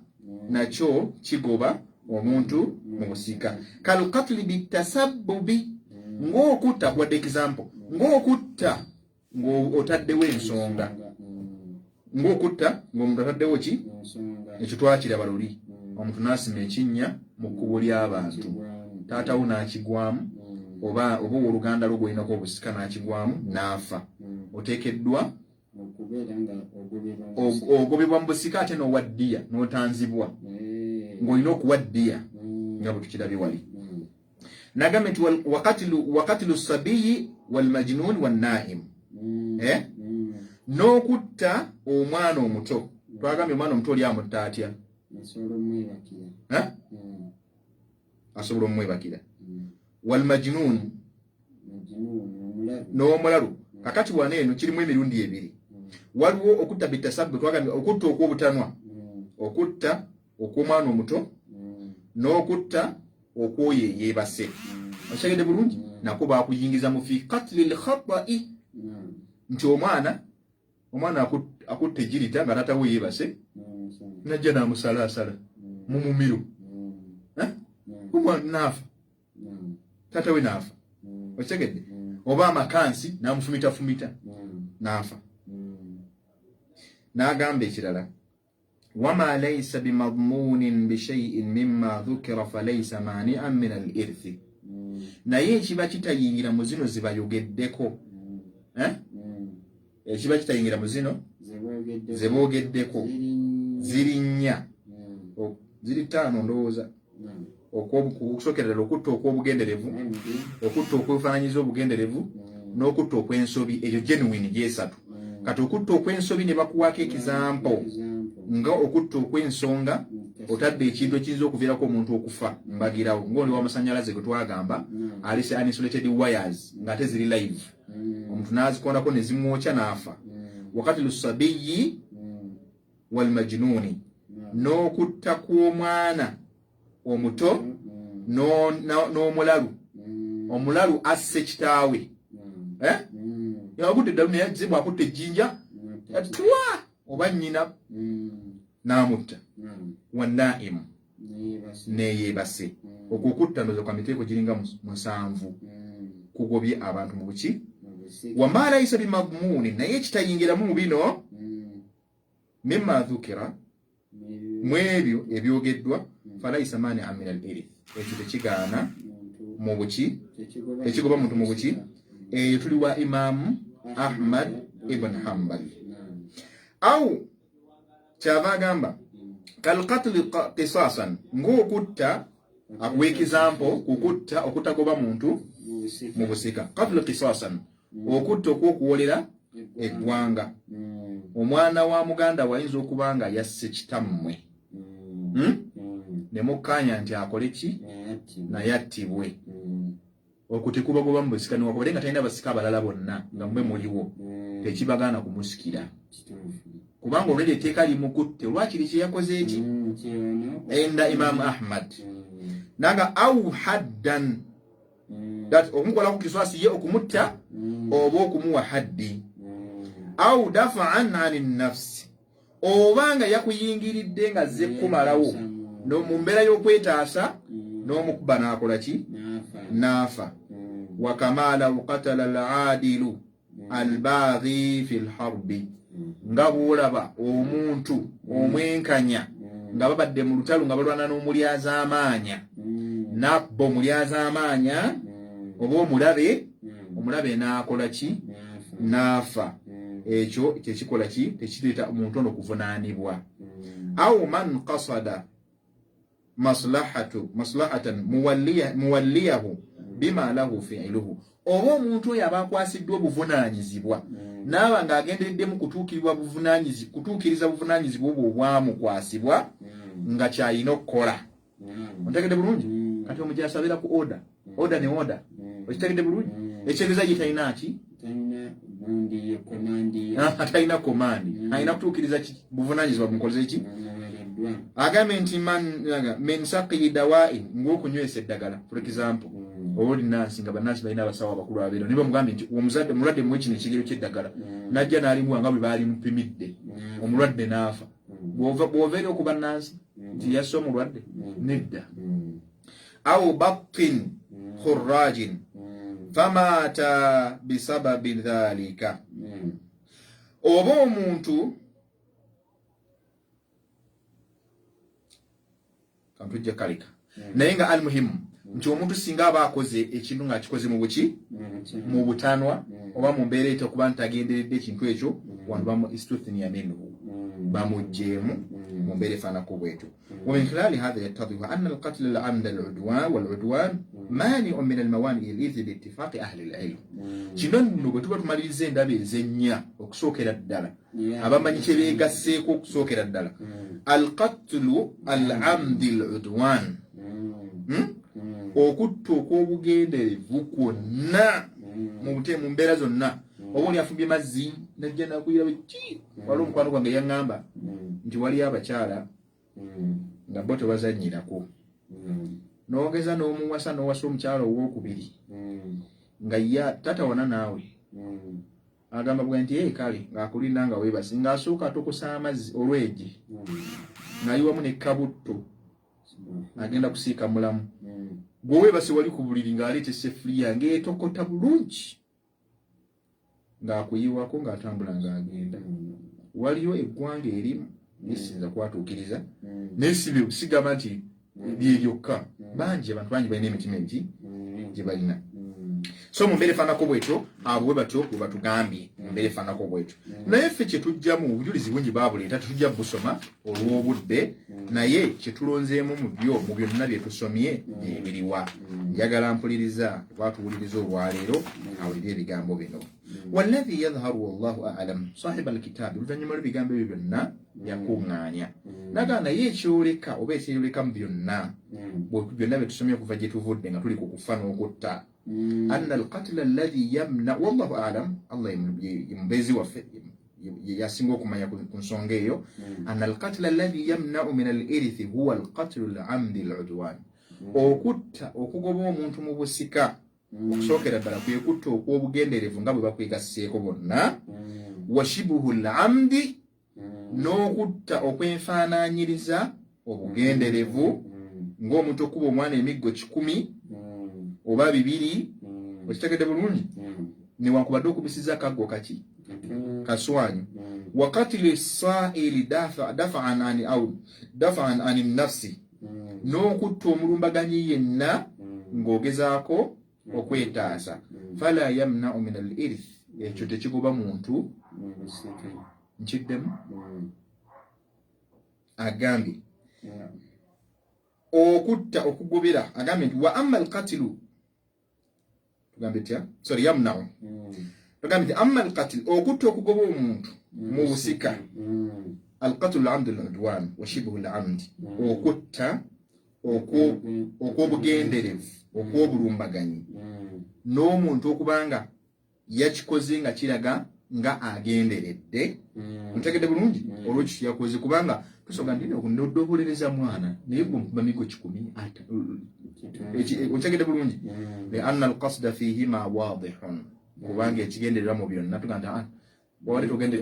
nakyo kigoba omuntu mu busika, kalqatli bitasabbubi, ng'okutta, kuwadde example, ng'okutta ng'otaddewo ensonga, ng'okutta ng'omuntu ataddewo ki? Ekyo twakiraba luli, omuntu n'asima ekinnya mu kkubo ly'abantu, taatawo n'akigwamu oba owooluganda lwo gw'olinako obusika n'akigwamu n'afa, oteekeddwa ogobebwa mu busika, ate n'owa ddiya n'otanzibwa ng'olina okuwa ddiya nga bwe tukirabye wali. Nagambye nti wakatilu sabiyi walmajnun wannaim, eh? N'okutta omwana omuto. Twagambye omwana omuto oli amutta atya? Eh? Asobola omwebakira. Walmajnun, n'omulalu. Kakati wano eno kirimu emirundi ebiri. Waliwo okutta bitasabbu, twagambye okutta okw'obutanwa, okutta okw'omwana omuto. N'okutta okwoyo eyeebase, okitegedde bulungi? Nakwo bakuyingiza mu fi katli lkhatai, nti omwana akutta ejirita nga taata we yeebase, najja n'amusalaasala mu mumiro, eh? Omwana naafa, taata we naafa, okitegedde? Oba amakansi n'amufumitafumita naafa. N'agamba ekirala, wama laisa bimadmunin bishaiin mima dhukira falaisa manian min al irthi. Naye ekiba kitayingira mu zino zibayogeddeko, eh? Ekiba kitayingira mu zino zeboogeddeko ziri nnya, ziri ttaano ndowooza. Okusookera ddala okutta okw'obugenderevu, okutta okwefaananyiza obugenderevu, n'okutta okw'ensobi, eyo genuine gyesatu. Kati okutta okw'ensobi ne bakuwaako example nga okutta okw'ensonga, otadde ekintu ekiyinza okuviirako omuntu okufa mbagirawo, ng'oli w'amasannyalaze gwe twagamba alese uninsulated wires ng'ate ziri live, omuntu n'azikondako ne zimwokya n'afa. Wakatilu sabiyi walmajnuuni, n'okutta kw'omwana omuto n'omulalu. Omulalu asse kitaawe, eh? Yagudde eddalu naye azze bw'akutta ejjinja twa oba nnyina n'amutta. Wanaimu, neyeebase. Okwo okutta ndoza kwa miteeko giringa 7 kugobye abantu mu buki. Wama laisa bimadmuuni, naye ekitayingiramu mu bino, mimma dhukira, mu ebyo ebyogeddwa, falaisa mania min al irith, ekyo tekigaana mu buki, tekigoba muntu mu buki. Eyo tuli wa Imamu Ahmad ibn Hambal. Au kyava agamba kalqatli qisasan, ng'okutta, akuwa example kukutta okutagoba muntu mu busika. Qatlu qisasan, okutta okw'okuwolera eggwanga. Omwana wa muganda wayinza okuba nga yasse kitammwe, Ne mukkaanya nti akole ki? Naye attibwe. Okwo tekubagoba mu busika, newakubadde nga talina basika abalala bonna nga mmwe muliwo, tekibagaana kumusikira, kubanga olwedi etteeka limukutte olwakiri kyeyakoze eki enda Imaamu Ahmad. Nanga au haddan, that okumukolako kiswasi ye okumutta oba okumuwa haddi, au dafaan ani nafsi, oba nga yakuyingiridde nga azze kukumalawo mu mbeera y'okwetaasa n'omukuba n'akola ki? N'afa. Wakama law qatala al-adilu albaaghi fi lharbi, nga bw'olaba omuntu omwenkanya nga babadde mu lutalo nga balwana n'omulyazaamaanya, nabba omulyazaamaanya oba omulabe, omulabe n'akola ki? N'afa. Ekyo tekikola ki? Tekireeta omuntu ono kuvunaanibwa. Au man qasada maslahatu maslahatan muwalliyahu bima lahu fiiluhu, oba omuntu oyo aba akwasiddwa obuvunaanyizibwa naaba ng'agendereddemu kutuukiriza buvunaanyizibwa obwo obwamukwasibwa nga kyalina okukola. Ontegedde bulungi? Kati omujaasi abeera ku order, order ne order. Okitegedde bulungi? Ekitegeeza ye talina ki? Talina command, alina kutuukiriza buvunaanyizibwa bumukoze ki? Agambye nti min saqiyi dawain, ng'okunywesa eddagala, for example, oba oli nansi nga bannansi balina abasawo abakulu abeera, naye bamugambye nti omuzadde omulwadde muwe kino ekigero ky'eddagala, najja n'alimuwa nga bwe baalimupimidde, omulwadde n'afa. Bw'ova eri okuba nansi nti yasse omulwadde? Nedda. Au battin khurrajin famata bisababi dhalika, oba omuntu kantujja kaleka, naye nga almuhimu nti omuntu singa aba akoze ekintu ng'akikoze mu buki, mu butanwa, oba mu mbeera etya okuba nti tagenderedde ekintu ekyo, wano bamu istuthniya minhu, bamugjeemu mu mbeera efaanako bwetyo. ومن خلال هذا يتضح أن القتل العمد العدوان والعدوان مانع من الموانئ الإرث باتفاق أهل العلم. Kino nno bwe tuba tumaliriza endaba ezennya, okusookera ddala abamanyi kye beegasseeko, okusookera ddala alqatlu alamdi aludwan, Okutta okw'obugenderevu kwonna mu mbeera zonna, oba oli afumbye mazzi najja nakuyira ki. Waliwo omukwano gwange yaŋŋamba nti waliyo abakyala nga bo tebazanyirako. N'ogeza n'omuwasa n'owasa omukyala owokubiri nga ya tatawana naawe. Agamba bwe nti ee kale ng'akulinda nga weebase ng'asooka atokosa amazzi olwegi ng'ayiwamu ne kabutto agenda kusiika mulamu. Gwe weebase wali ku buliri ng'aleeta essefuliya ng'etokota bulungi ng'akuyiwako ng'atambula ng'agenda. Waliyo eggwanga erimu lisinza kwatuukiriza naye sigamba nti bye byokka. Bangi abantu bangi balina emitima egi gye balina. So mu mbeera efaanako bwetyo abo bwe batyo bwe batugambye mu mbeera efaanako bwetyo. Naye ffe kye tujjamu obujulizi bungi baabuleeta tetujja busoma olw'obudde naye kye tulonzeemu mu byo mu byonna bye tusomye byebiriwa. Njagala mpuliriza oba tuwuliriza olwaleero awulire ebigambo bino. Walladhi yadhharu wallahu a'lam sahiba alkitabi oluvannyuma lw'ebigambo ebyo byonna yakuŋŋaanya nagaa naye ekyoleka oba ekyeyoleka mu byonna byonna bye tusomye okuva gye tuvudde nga tuli ku kufa n'okutta anna alqatla alladhi yamna wallahu a'lam Allah ye mubeezi waffe yasinga okumanya ku nsonga eyo anna alqatla alladhi yamna'u min al-irithi huwa alqatlu al-amdi al-udwan okutta okugoba omuntu mu busika okusookera ddala kwe kutta okw'obugenderevu nga bwe bakwegasseeko bonna washibuhu al-amdi n'okutta okwenfaanaanyiriza obugenderevu ng'omuntu okuba omwana emiggo 100 oba 2 okitegedde bulungi newankubadde okubisiza akaggo kaki kaswanyu wa katili saili dafaan ani au dafaan ani nafsi n'okutta omulumbaganyi yenna ng'ogezaako okwetaasa fala yamnau min al irth ekyo tekigoba muntu nkiddemu agambye okutta okugobera agambye nti wa amma alqatilu tugambe tya sorry yamnau tugambe nti amma alqatil okutta okugoba omuntu mu busika alqatlu lamdi ludwan wa shibhu lamdi okutta okw'obugenderevu okw'obulumbaganyi n'omuntu okubanga yakikoze nga kiraga nga agenderedde ontegedde bulungi olwekyo kyeyakoze kubanga tusoga nti noddobolereza mwana naye gwe omukuba migo 100 ontegedde bulungi lianna alqasda fihima wadihun kubanga ekigendererwa mu byonna tuga nti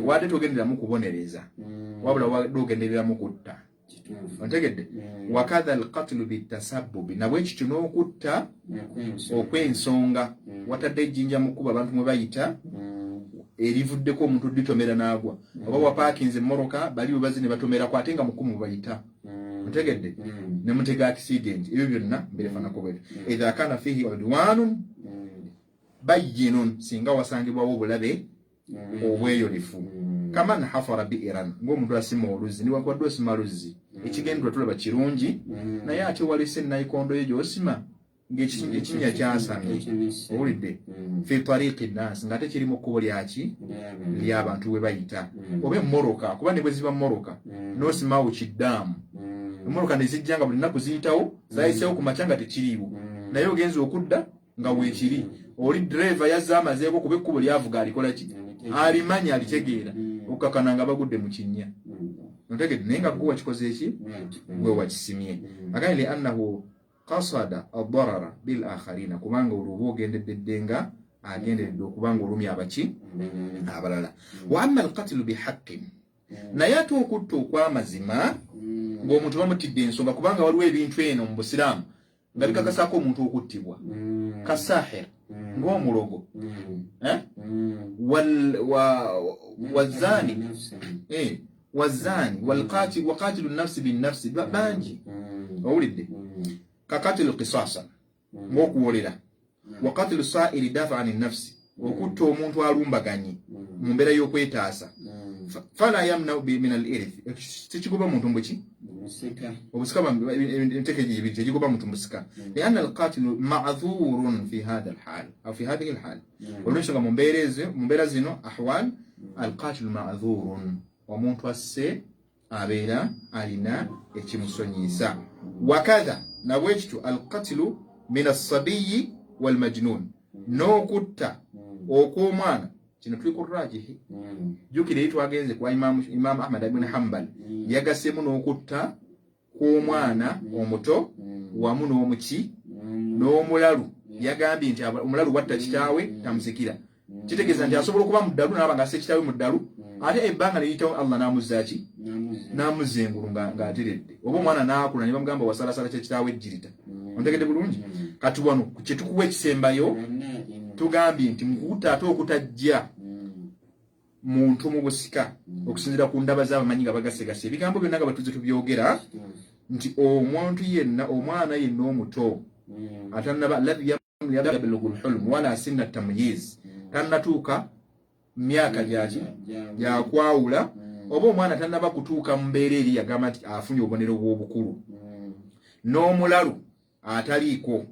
wadde togendereramu kubonereza wabula wadde ogendereramu kutta ontegedde wakadha alqatlu bitasabbubi nabwe ekityo n'okutta okw'ensonga watadde ejjinja mu kkubo abantu mwe bayita erivuddeko omuntu litomera n'agwa oba wapaakinze emmoroka bali bwe bazze ne batomerako ate nga mu kkubo mwe bayita ontegedde ne mutega accident ebyo byonna mbirefanako bwetyo idha kana fihi udwanun bayyinun singa wasangibwawo obulabe obweyolefu kaman hafara biiran ng'omuntu asima oluzzi newankubadde osima luzzi ekigendererwa tulaba kirungi naye ate walese nayikondo ye gy'osima ng'ekinnya kyasamye owulidde fi tariqi nnaasi ng'ate kiri mu kkubo lyaki ly'abantu we bayita oba emmoroka kuba ne bwe ziba mmoroka n'osimawo kiddaamu emmoroka ne zijja nga buli nnaku ziyitawo zayiseewo ku makya nga tekiriiwo naye ogenza okudda nga weekiri oli driver yazze amazeeko kuba ekkubo lyavuga alikola ki alimanya alitegeera okukakana nga bagudde mu kinnya ontegedde naye nga gwe wakikoze eki gwe wakisimye agambye li annahu qasada adarara bil akharina kubanga olwo oba ogendeddedde nga agenderedde okuba nga olumya abaki abalala wa amma alqatlu bihaqqin naye ate okutta okw'amazima ng'omuntu bamutidde ensonga kubanga waliwo ebintu eno mu busiraamu nga bikakasaako omuntu okuttibwa kasahir ng'omulogo wazaani wazaani wakatilu nafsi binnafsi bangi owulidde kakatilu kisasa ng'okuwolera wakatilu sairi dafa ani nafsi okutta omuntu alumbaganyi mu mbeera y'okwetaasa fala yamnau min al irith tekigoba muntu mbuki obusika enteeka egyo ebiri tegigoba muntu musika lianna alqatilu madhurun fi hatha alhal au fi hadhihi alhal olwensonga mu mbeera ezo mu mbeera zino ahwal alqatilu madhurun omuntu asse abeera alina ekimusonyiisa wakadha nabwekityo alqatilu min assabiyi walmajnun n'okutta okw'omwana kino tuli ku rajihi jjukira eri twagenze kwa imaamu ahmad ibn hambal yagaseemu n'okutta kw'omwana omuto. Wamu n'omuki n'omulalu. Yagambye nti omulalu watta kitaawe tamusikira. Kitegeeza nti asobola okuba mu ddalu n'aba nga asse kitaawe mu ddalu, ate ebbanga ne liyitawo Allah n'amuzza ki? N'amuzza engulu ng'ateredde. Oba omwana n'akula ne bamugamba wasalasala kya kitaawe ejjirita. Ontegedde bulungi? Kati wano kye tukuwa ekisembayo, tugambye nti mu kutta ate okutajja muntu mu busika, okusinziira ku ndaba z'abamanyi nga bagasegasa ebigambo byonna nga batuze tubyogera, nti omuntu yenna, omwana yenna omuto atannaba alladhi yablughu lhulm wala sinna tamyiz, tannatuuka myaka gyaki gyakwawula, oba omwana tannaba kutuuka mu mbeera eri yagamba nti afunye obubonero bw'obukulu, n'omulalu ataliiko,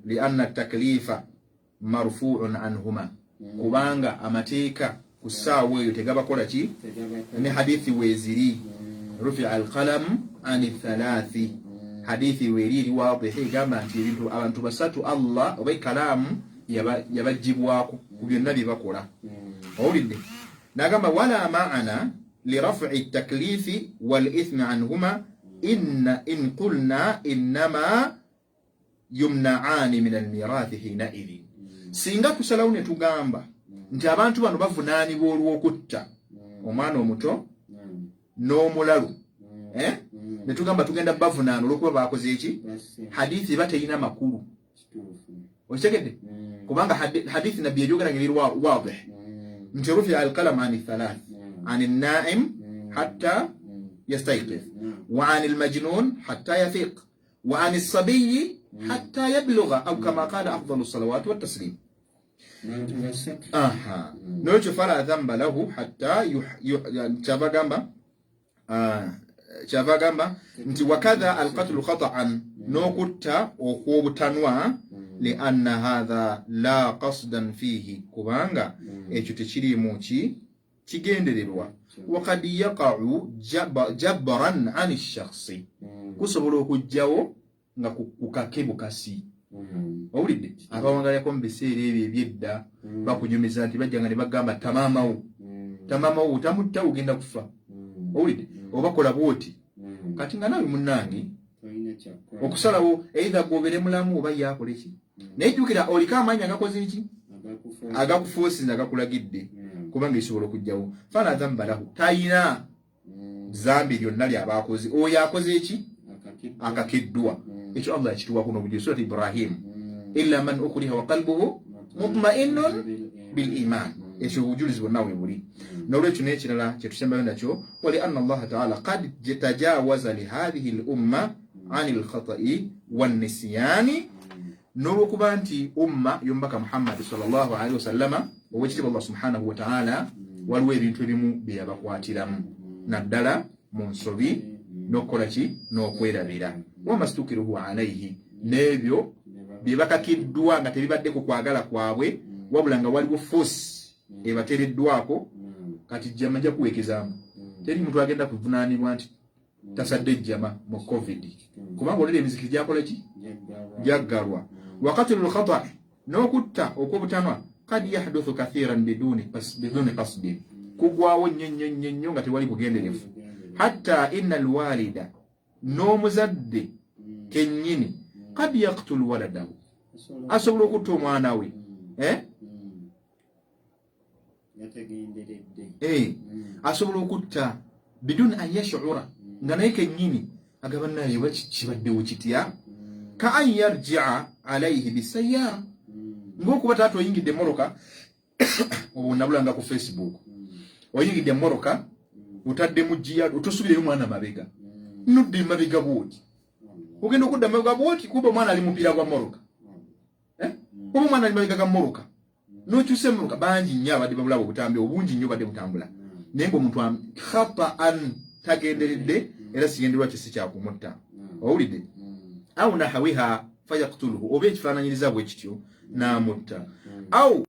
lianna taklifa marfuun anhuma, kubanga amateeka ku ssaawa eyo tegabakola ki. Ne hadithi weeziri, rufia alqalamu ani thalathi, hadithi weeri eri wadihi, egamba nti ebintu abantu basatu Allah oba ekalaamu yabagibwako ku byonna bye bakola. Owulidde? Nagamba wala maana lirafi taklifi wal ithmi anhuma inna in qulna innama yumnaani min almirathi hinaidhin. Singa tusalawo ne tugamba nti abantu bano bavunaanibwa olw'okutta omwana omuto n'omulalu, eh? Ne tugamba tugenda bavunaana olw'okuba bakoze eki, hadithi eba terina makulu. Okitegedde? Kubanga hadithi nabbi ejogera nga eri wadih nti rufia alqalam ani thalath, ani naim hatta yastayqif, wa ani almajnun hatta yafiq, wa ani sabiyi hatta yablugha, au kama qala afdalu salawati wataslim. Aha, nolwekyo fala dhamba lahu hatta kyava gamba, kyava agamba nti wakadha alqatlu khataan, n'okutta okw'obutanwa, lianna hatha la qasdan fihi, kubanga ekyo tekiriimu ki kigendererwa. Wakad yaqau jabran ani shakhsi, kusobola okujjawo nga kukake bukasi. Owulidde? Abawangalyako mu biseera ebyo ebyedda bakunyumiza nti bajjanga ne bagamba tamaamawo, tamaamawo, otamutta ogenda kufa. Owulidde? Oba kola bwoti. Kati nga naawe munnange okusalawo eitha gwobere mulamu oba ye akole ki. Naye jjukira oliko amaanyi agakoze ki, agakufuusiza, agakulagidde, kubanga ekisobola okujjawo. Fala dhamba lahu, tayina zambi lyonna lyaba akoze oyo akoze eki akakiddwa. Ekyo Allah yakituwako n'obujulizi, Surat Ibrahim, illa man ukriha wa qalbuhu mutma'innun bil iman. Ekyo obujulizi bwonna we buli. N'olwekyo n'ekirala kyetusembayo nakyo, wali anna Allaha taala qad tajawaza li hadhihi l umma ani lkhatai wannisiyani, n'olwokuba nti umma y'omubaka Muhammadi sallallahu alaihi wasallama, owekitiibwa Allah subhanahu wataala waliwo ebintu ebimu bye yabakwatiramu, naddala mu nsobi n'okukola ki n'okwerabira, wamastukiruhu alaihi, n'ebyo bye bakakiddwa nga tebibadde ku kwagala kwabwe, wabula nga waliwo force ebateereddwako. Kati jjama nja kuweekezaamu, teri muntu agenda kuvunaanibwa nti tasadde jjama mu COVID, kubanga olera emizikiti gyakola ki, gyaggalwa. Wakatilu lkhata, n'okutta okw'obutanwa, kad yahduthu kathiran biduni qasdin, kugwawo nnyo nnyo nnyo nnyo nga tewali bugenderevu. Hatta inna alwalida, n'omuzadde kennyini, kad yaktul waladahu, asobola okutta omwana we, eh? Eh, asobola okutta biduni an yashura, nga naye kennyini agaba naye oba kibaddewo kitya, ka an yarjia alaihi bisayara, ngaokuba taata oyingidde emmotoka, obwo nabulanga ku Facebook, oyingidde emmotoka otaddemu giya, otosubireyo omwana mabega, nudda emabega bwoti, ogenda okudda mabega bwoti kuba omwana ali mupiira gwa mmotoka, eh? Oba omwana ali mabega ga mmotoka nokyusa emmotoka. Bangi nnyo abadde babulaba obutambi obungi nnyo badde butambula, naye ngaomuntu khataan, tagenderedde, era sigenderwa kye si kyakumutta. Owulidde? Au nahawiha fayaktuluhu, oba ekifaananyiriza bwe kityo n'amutta. Au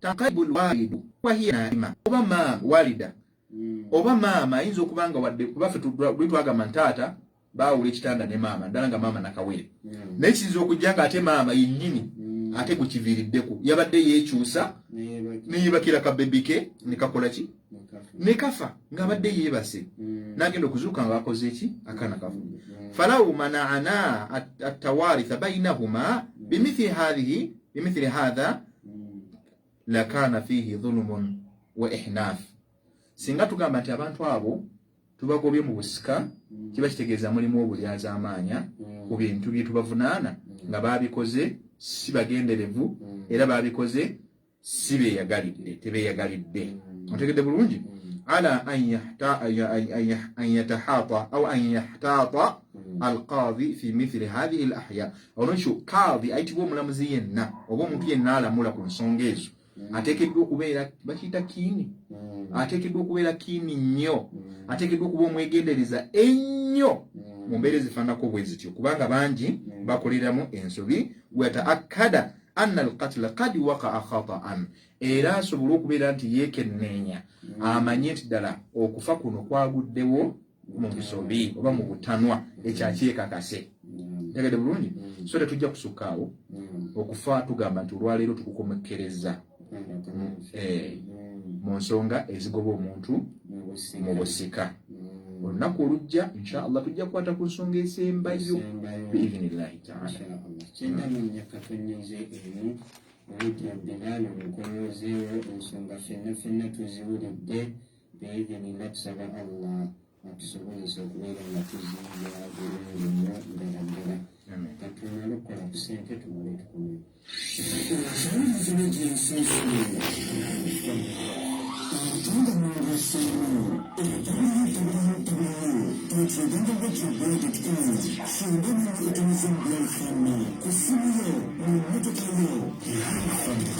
tanqalibu lwalidu wahiya naima, oba maama walida, oba maama ayinza okuba nga wadde kubaffe luli twagamba ntaata baawula ekitanda ne maama ddala nga maama nakawere, naye kiyinza okujja nga ate maama yennyini ate gwekiviiriddeko yabadde yeekyusa neyebakira kabebi ke nekakola ki, nekafa ng'abadde yeebase, n'agenda okuzuuka nga akoze eki, akaana kafu. Falau mana'ana at-tawaritha bainahuma bimithli hadhihi bimithli hadha lakana fihi dhulmun wa ihnaf. Singa tugamba nti abantu abo tubagobye mu busika, kiba kitegeeza mulimu obulyazaamaanya ku bintu bye tubavunaana nga baabikoze si bagenderevu, era baabikoze si beeyagalidde, tebeeyagalidde. Otegedde bulungi? Ala an yatahata au an yahtata alqadhi fi mithli hadhihi al ahya. Olwekyo kadhi ayitibwa omulamuzi yenna oba omuntu yenna alamula ku nsonga ezo ateekeddwa okubeera, bakiyita kiini, ateekeddwa okubeera kiini nnyo, ateekeddwa okuba omwegendereza ennyo mu mbeera ezifaananako bwe zityo, kubanga bangi bakoleramu ensobi. Wataakkada anna alqatla kad wakaa khataan, era asobole okubeera nti yeekenneenya amanye nti ddala okufa kuno kwaguddewo mu nsobi oba mu butanwa, ekyakyekakase. Ntegedde bulungi? So tetujja kusukka awo. Okufa tugamba nti olwaleero tukukomekkereza mu nsonga ezigoba omuntu mu busika. Olunaku olujja insha Allah tujja kukwata ku nsonga esembayo biidhinillahi taala. 94.1 Radio Bilal omukomozeewo. Ensonga ffenna ffenna tuziwulidde biidhinillah. Tusaba Allah atusobozesa okubeera nga tuzinga bulungi nnyo ddala ddala. Katumale okukola ku ssente tumale tukomeo. Okiwuliriza Radio Ensuusu ate nga mwongeseemu www.ugandaradioboard.org. Sonda nyo otumize mu Bilal ku ssimu yo, mu mmotoka yo. Bilal Family.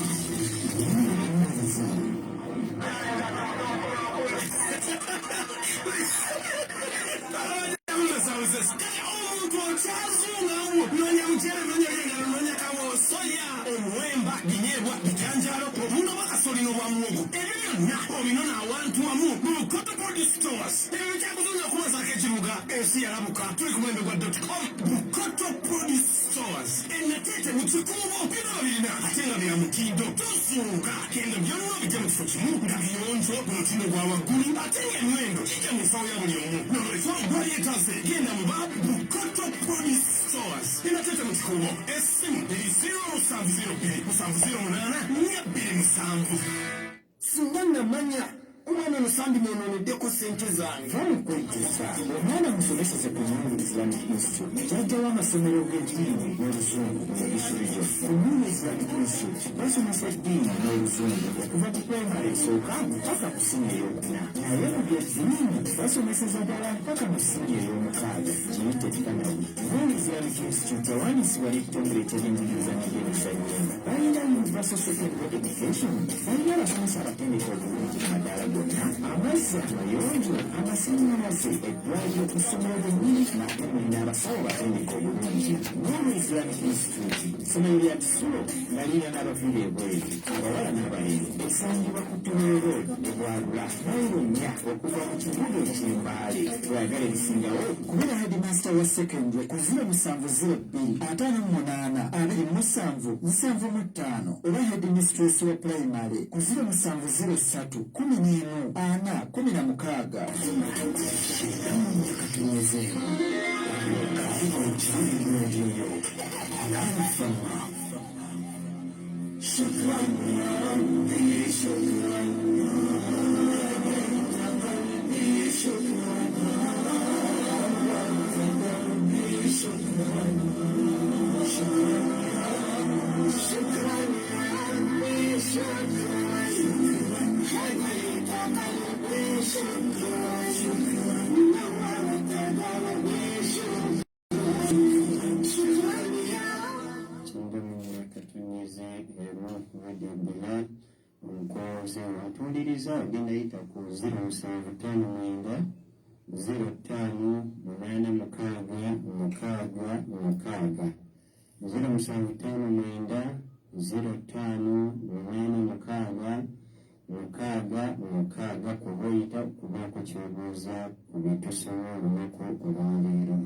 Omuntu okyazungawo, nonya muceere, nonya byengalo, nonya kawo, soya, omuwemba, binyeebwa, bijanjaalo, obuno bwa kasoli n'obwa muwogo, ebyo byonna obinona awantu wamu mu Bukoto Produce Stores. Ebyo bikyakuzunga kubazaako ekibuga. Ensi yalabuka, tuli ku mulembe gwa .com. Bukoto Produce Stores enateete mu Kikuubo, byonna babirina ate nga bya mutindo. Tosunga, genda byonna obijja mu kifo kimu nga biyonjo mu mutindo gwa waggulu ate ng'emiwendo kijja mu nsawo ya buli omu. Nolwekyo gwalyeetaze, genda mu ba Bukoto Produce Stores enateete mu Kikuubo. Essimu eri 0702 708 427. Singa namanya omwana ono sandi mwononeddeko ssente zange. Va mu kwejjusa. Omwana musomeseze ku Nuru Islamic Institute, jjajja w'amasomero g'eddiini n'Oluzungu mu Bugisu Region. Ku Nuru Islamic Institute basomesa eddiini n'Oluzungu okuva ku pulayimale esooka paka ku siniya ey'okuna, naye mu by'eddiini basomeseza ddala paka mu siniya ey'omukaaga, kiyite Thanawi. Nuru Islamic Institute yawandiisibwa n'ekitongole eky'ebyenjigiriza n'ebyemizannyo. Balina universal secondary education, balina abasomesa abatendeka obulungi mu madaala gonna, amazzi amayonjo, amasannyalaze, eddwaliro ku ssomero lyennyini, ng'ate mulina abasawo batendeka obulungi. Nuru Islamic Institute ssomero lya kisulo nga lirina n'abaviira ebweru, abawala n'abalenzi. Esangibwa ku Tororo Road e Bwalula, mayiro 4 okuva mu kibuga eky'Embaale. Bw'oyagala ebisingawo, kubira headmaster wa secondary ku 0702 58 27 75 oba headmistress wa primary ku 0703 11 4 16. Katunyezeemu Radio yo Bilal Fama. شكرا يا ربي، شكرا، هديت قلبي، شكرا، نورت دربي، شكرا، شكرا يا رب، شكرا يا ربي، شكرا، هديت قلبي، شكرا، شكرا، نورت دربي، شكرا، شكرا يا 94.1 Radio Bilal omukoze atuuliriza. Ogenda yita ku 0759 05 86 6 6, 0759 05 86 6 6, kuba oyita kubaako kyobuuza ku byetusoma olunaku olwaleero.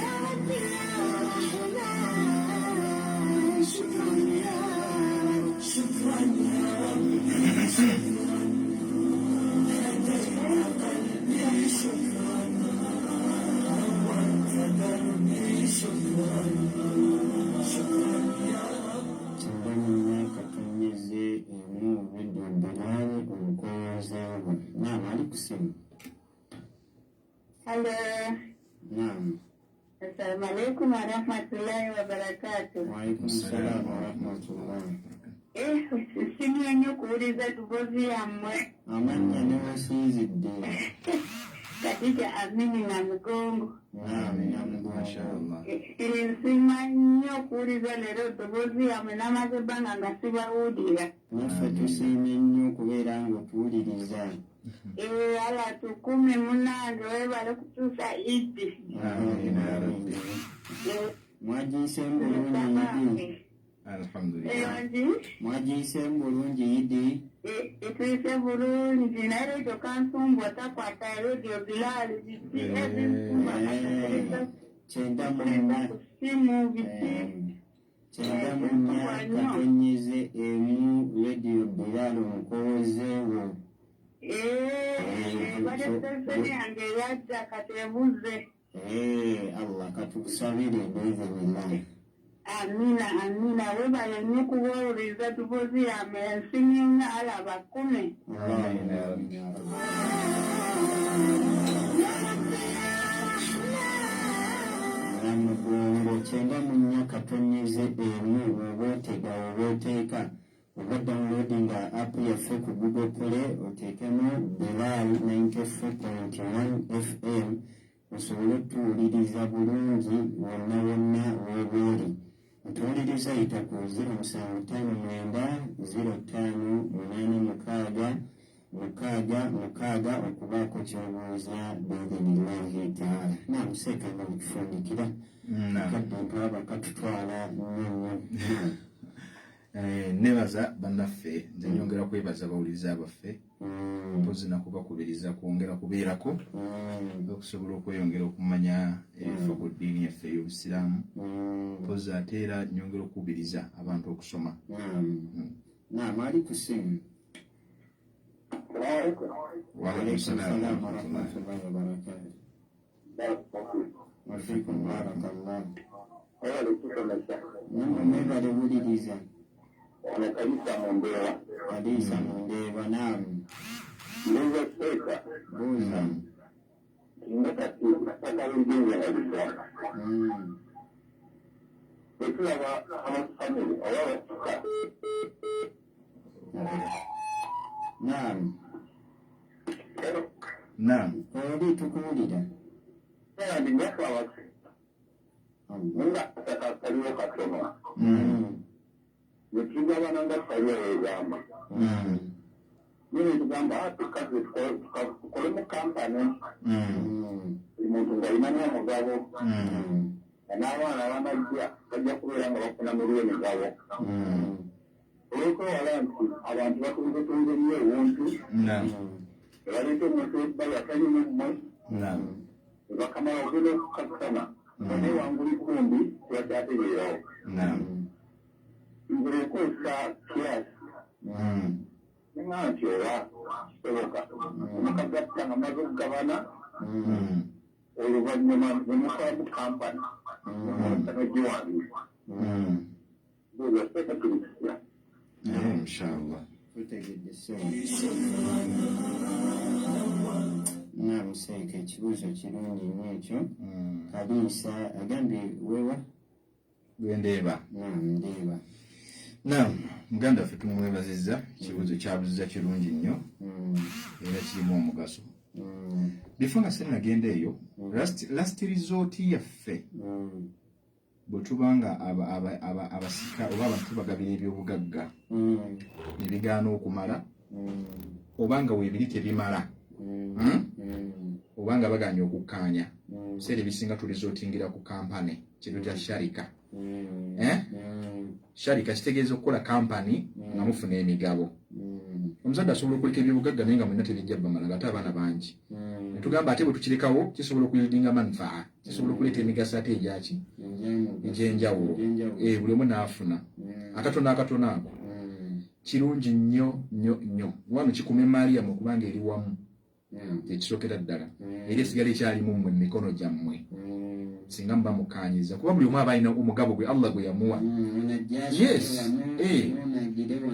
يا ربي يا رحمن، شكرا يا رب، شكرا يا ربي، شكرا، هديت قلبي، شكرا، نورت دربي. ku simu. Halo. Naam. Assalamu alaikum warahmatullahi wabarakatuh. Waalaikum salaam warahmatullahi. Eh, nsiimye nnyo okuwuliza eddoboozi yammwe. Amannya ne wasinzidde. Khadija Amini Namugongo. Naam, Namugongo. Mashallah. Eh, nsiima nnyo okuwuliza leero eddoboozi yammwe n'amaze ebbanga nga sibawulira. Naffe tusiimye nnyo okubeera ng'otuwuliriza. Eh, Allah tukume munnange weebale kutuusa Idi. Amiina ya Rabbi. Eh, Mwagiyiseemu bulungi Idi? Alhamdulillah. Ewangi? Mwagiyiseemu bulungi Idi? Etuyise bulungi naye leero kansumbwa takwata radio Bilali biki ebinsumba 94. Ku ssimu biki. 94.1 Radio Bilal omukowozeewo. Ebadde senseni yange eyajja kati ebuze. Allah katukusabire biidhinillah. Amina, amina, webale nnyo okuwuliriza ddoboozi yammwe, nsiimye nnyo, Allah abakume. Amiina ya Rabbi. Namugongo 94.1 oba otega oba oteeka oba downloadinga app yaffe ku Google Play oteekemu Bilal 94.1 FM osobole otuwuliriza bulungi wonna wonna w'oba oli. Otuwuliriza yita ku 0759 05 86 66 okubaako ky'obuuza biidhinillahi taala. Naam, seeka nga bwetufundikira. Naam. Kadde mpaba katutwala nnyo nnyo. Eh, nebaza bannaffe, nze nyongera kwebaza bawuliriza baffe, mpozi nakubakubiriza kwongera kubeerako okusobola okweyongera okumanya ebifa ku ddiini yaffe ey'obusiraamu. Mpozi ate era nyongera okukubiriza abantu okusoma. Naam, ali ku simu. Waalaikum salaam Salaam warahmatullahi. warahmatullahi wabarakatuh. Wafiikum barakallah. Nammwe mwebale wuliriza. Ono Kalisa Mundeeba. Kalisa Mundeeba, naam. Mbuuza Seeka. Buuza. Nga kati ettaka ly'ejjinja nga liswa. Bwe tulaba abafamire oba abasika. Naam. Naam. Oli tukuwulira. Ndi ngaffe abasika. Nga ettaka kaliwo katono. Bwe tugabana nga sharia egamba. Naye tugamba tukaze tukolemu kampani. Buli muntu ng'alinamu omugabo. Nga n'abaana abanajja bajja kubeera nga bafuna muli emigabo. Olw'okwewala nti abantu batunzetunze nnyo obuntu. Naam. Ne baleeta omuntu ebbali atali mu mmwe. Naam. Ne bakamala ogenda okukakkana. Nga neewangula ikkumbi tebakyategeerawo. Naam. Nze nkozesa kiasi. Neŋŋamba nti oba kisoboka. Mukagatta nga mumaze okugabana. Oluvannyuma ne mukolamu kampani. Negiwandiika. Ndowooza Seeka kiri kitya? Inshallah. Tutegedde ssebo. Naam, Seeka, ekibuuzo kirungi nnyo ekyo. Kaliisa agambye wewa? Bwendeeba. Naam, Ndeeba. Naam, muganda waffe tumwebazizza, ekibuuzo kyabuzizza kirungi nnyo era kirimu omugaso. Before nga sinnagenda eyo, last resort yaffe bwe tuba nga abasika oba abantu tubagabira ebyobugagga ne bigaana okumala oba nga weebiri tebimala, oba nga bagaanye okukkaanya, biseera ebisinga turesortingira ku kampani, kintu kya sharika. Eh? Sharika kitegeeza okukola kampani nga mufuna emigabo. Omuzadde asobola okuleka ebyobugagga naye nga mwenna tebijja bamala nga ate abaana bangi. Netugamba ate bwe tukirekawo kisobola okuyieldinga manfaa, kisobola okuleeta emigaso ate egyaki egyenjawulo, buli omu n'afuna akatono akatono ako. Kirungi nnyo nnyo nnyo wano kikuma emaali yammwe kubanga eri wamu, ekisookera ddala era esigala ekyalimu mmwe mu mikono gyammwe singa muba mukkaanyiza, kuba buli omu aba alina omugabo gwe Allah gwe yamuwa. Yes,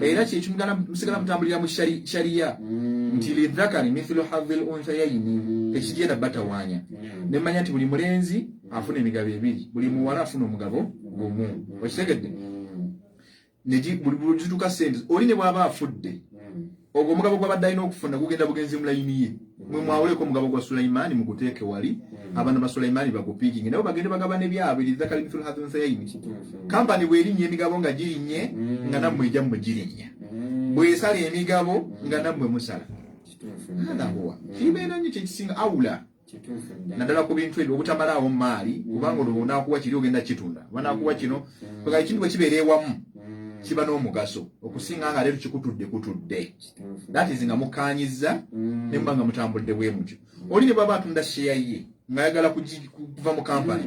era kyekimugala musigala mutambulira mu shariya. Nti lidhakari mithlu hadhi lunthayayini, tekigenda batawaanya. Nemanya nti buli mulenzi afuna emigabo ebiri, buli muwala afuna omugabo gumu. Okitegedde? Buli zituuka sente, oli ne bw'aba afudde, ogwo omugabo gwabadde alina okufuna gugenda bugenzi mu layini ye. Mwe mwawuleko omugabo gwa Sulaimaani muguteeke wali, abaana ba Sulaimaani bagupiikinge, nabo bagende bagabane byabwe. Lidhakari mithlu hadhi lunthayayini. Kampani bw'erinnya emigabo nga girinnye, nga nammwe egyammwe girinnya. Bw'esala emigabo nga nammwe musala. Hadha huwa kibeera nnyo kyekisinga awula, naddala ku bintu ebyo obutamalaawo maali, kubanga olwo onaakuwa kiri ogenda kitunda, banaakuwa kino. Kwega ekintu bwe kibeera ewamu kiba n'omugaso okusinga nga leero kikutudde kutudde. That is nga mukkaanyizza ne muba nga mutambudde bwe mutyo. Oli ne bw'aba atunda sheya ye ng'ayagala kuva mu kampani,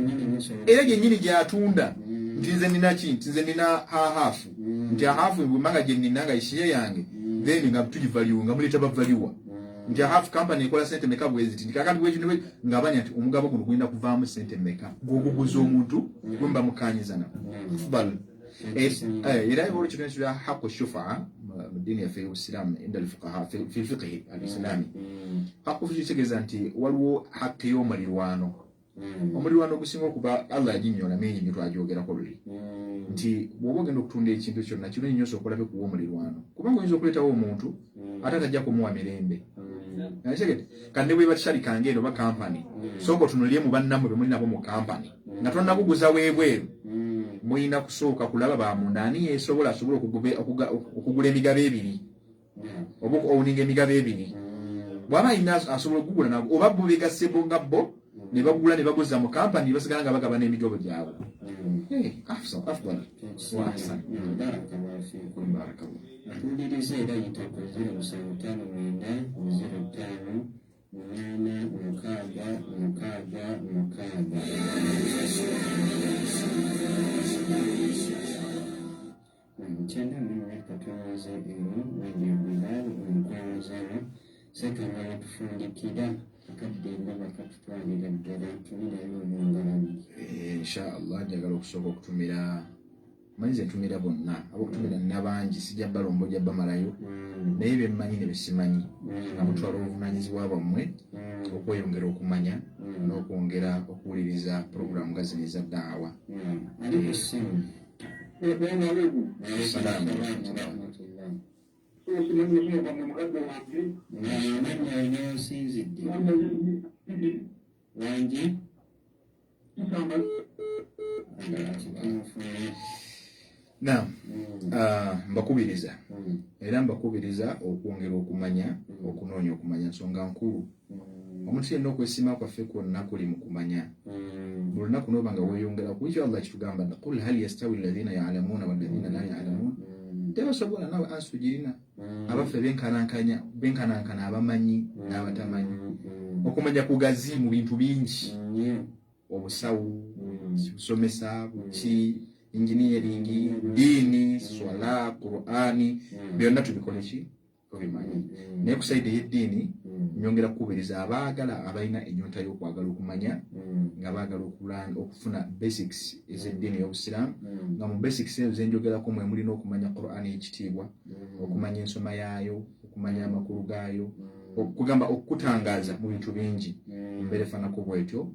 era gyennyini gy'atunda nti nze nina ki, nti nze nina half, nti half bwemanga gye nina nga share yange, then nga tugivalue, nga muleeta bavaluer nti half company ekola sente meka bweziti, nti kakati bwekino nga banya nti omugabo guno gulina kuvaamu sente meka gw'okuguza omuntu gwe muba mukkaanyiza nabo. Afdal. Era olwo kino kya haqu shufa mu ddiini yaffe y'obusiraamu, inda alfuqaha fi lfiqhi alislami, haqu kitegeeza nti waliwo haqi y'omulirwano. Omulirwano ogusinga okuba Allah yaginyola mingi nnyo, twagyogerako luli nti bw'oba ogenda okutunda ekintu kyonna, kirungi nnyo osooka olabe kuwa omulirwano, kubanga oyinza okuleetawo omuntu ate atajja kumuwa mirembe. Nakitegedde? Kati ne bweba kishalikanga eno oba kampani, sooka otunulire mu bannammwe be muli nabo mu kampani nga tonnakuguza weebweru. Mulina kusooka kulaba bamunda ani yeesobola, asobola okugula emigabo ebiri oba owninga emigabo ebiri. Bw'aba alina asobola okugula nabo, oba bo begasse bo nga bo ne bagula ne baguza mu kampani, ne basigala nga bagabana emigabo gyabwe. Afdal wa ahsan. Barakallah. Atuwuliriza era yita ku 0759 05 8 6 6 6. 94.1 Radio Bilal omukulembeze Ssekanga yatufundikira akadde nga bakatutwalira ddala, tumirayo omungalabi. Inshallah njagala okusooka okutumira, manyi nze ntumira bonna abokutumira nina bangi, sijja balombo ojja bamalayo, naye bemmanyi ne besimanyi nga mutwala obuvunanyizibwa bwammwe okweyongera okumanya n'okwongera okuwuliriza puroguramu nga zino eza daawa. Ali ku ssimu. Salaamu. Amannya n'osinzidde wangi. Naam, mbakubiriza era mbakubiriza okwongera okumanya, okunoonya okumanya nsonga nkulu. Omuntu yenna okwesiima kwaffe kwonna kuli mu kumanya. Buli lunaku nooba nga weeyongera ku ekyo Allah kitugamba, qul hal yastawi alladhina ya'lamuuna walladhina la ya'lamuun. Tebasobola nawe ansu girina abaffe benkanankanya, benkanankana abamanyi n'abatamanyi. Okumanya kugazi mu bintu bingi, obusawo, busomesa, buki, engineering, diini, swala, qur'ani, byonna tubikole ki obimanyi. Naye ku side ey'eddiini nyongera kukubiriza abaagala, abalina ennyonta y'okwagala okumanya, nga baagala okufuna basics ez'eddiini y'obusiraamu, nga mu basics ezo zenjogerako mwe mulina okumanya Qur'ani y'ekitiibwa, okumanya ensoma yaayo, okumanya amakulu gaayo, okugamba okukutangaaza mu bintu bingi. Embeera efaanako bwetyo,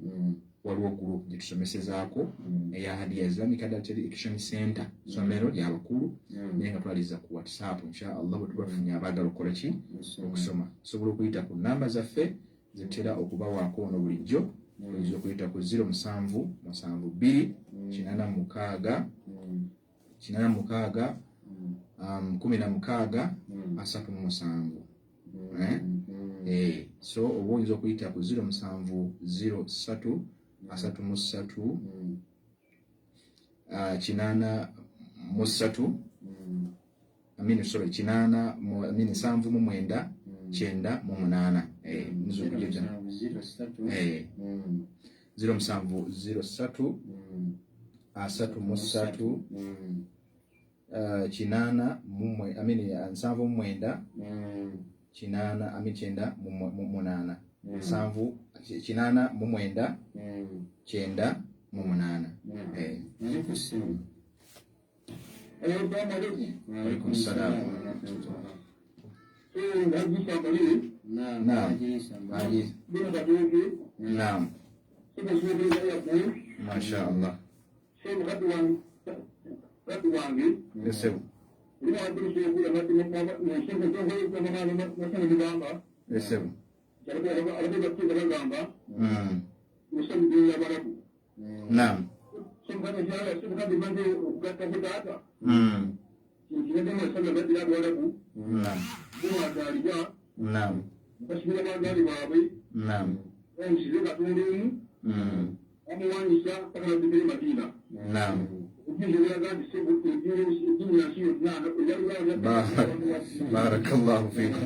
waliwo group gye tusomesezaako eya Hadiya Islamic Adult Education Center, somero lyabakulu, naye nga twaliza ku WhatsApp. Insha Allah bwe tuba tufunye abaagala okukola ki okusoma, tusobola okuyita ku namba zaffe zetutera okubawaako ono bulijjo. Oyinza okuyita ku 0772 86 86 16 37. Eh? So oba oyinza okuyita ku 0703 33 83, I mean, sorry, 80 I mean 79 98. Nza okugeza 0703 33 8 mumwe, I mean, 79 8, I mean 98, 7 89 98. Ali ku ssimu. Alaikum salaam. Naam. Naam. Masha Allah. Esebo. Esebo. Naam. Naam. Naam. Naam. Naam. Barakallahu fikum.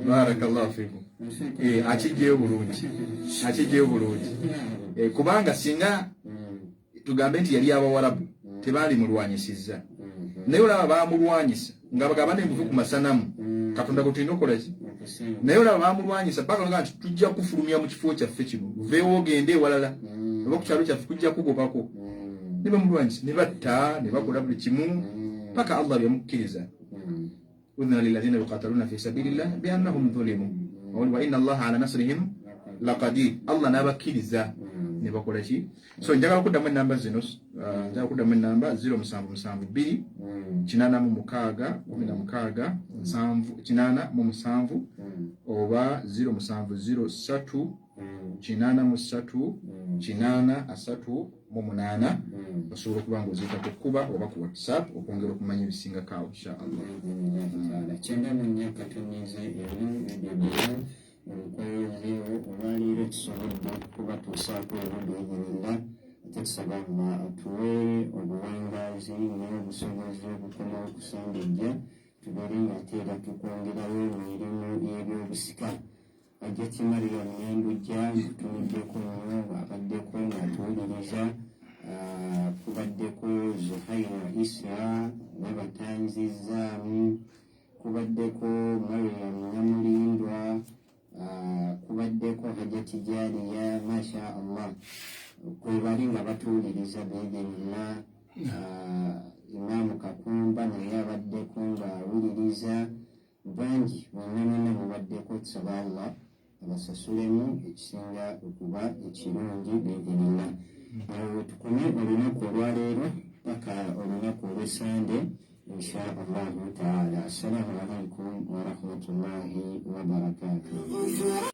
Barakallahu fikum. Akijjeyo bulungi. Akijjeyo bulungi. Kubanga singa tugambe nti yali Abawarabu tebaali mulwanyisizza. Naye olaba baamulwanyisa nga bagamba ne muve ku masanamu. Katonda gwe tulina okukola ki? Naye olaba baamulwanyisa paka nga nti tujja kufulumya mu kifo kyaffe kino. Uveewo ogende ewalala. Oba ku kyalo kyaffe kujja kugobako. Ne bamulwanyisa ne batta ne bakola buli kimu paka Allah byamukkiriza. Udhina lilladhina yuqataluna fi sabilillah biannahum dhulimu wa inna Allaha ala nasrihim laqadir. Allah n'abakkiriza ne bakola ki? So njagala kuddamu ennamba zino, njagala kuddamu ennamba 0772 86 16 7 87 oba 0703 83 8 38. Osobola okuba nga oziyita ku kkuba oba ku WhatsApp okwongera okumanya ebisingako awo insha Allah. 94.1 Radio Bilal enkoyezeewo olwaleero tusobodde okubatuusaako ebudde ate tusaba Allah atuwe obuwangaazi n'obusobozi obukomawo ku Sande ejja tubeere nga ate era tukwongerayo emirimu y'ebyobusika. Hajjati Mariam Nandujja nkutumiddeko nnyo abaddeko ng'atuwuliriza, kubaddeko Zuhaira Isa nabatanzizzaamu, kubaddeko Mariam Namulindwa, kubaddeko Hajjati Jaliya, masha Allah kwebali nga batuwuliriza biidhinillah. Imaamu Kakumba naye abaddeko ng'awuliriza, bangi bonna bonna mubaddeko. Tusaba Allah abasasulemu ekisinga okuba ekirungi biidhinillah. Awo tukome olunaku olwaleero paka olunaku olw'Essande insha Allahu taala. Assalamu alaikum warahmatullahi wabarakatuh.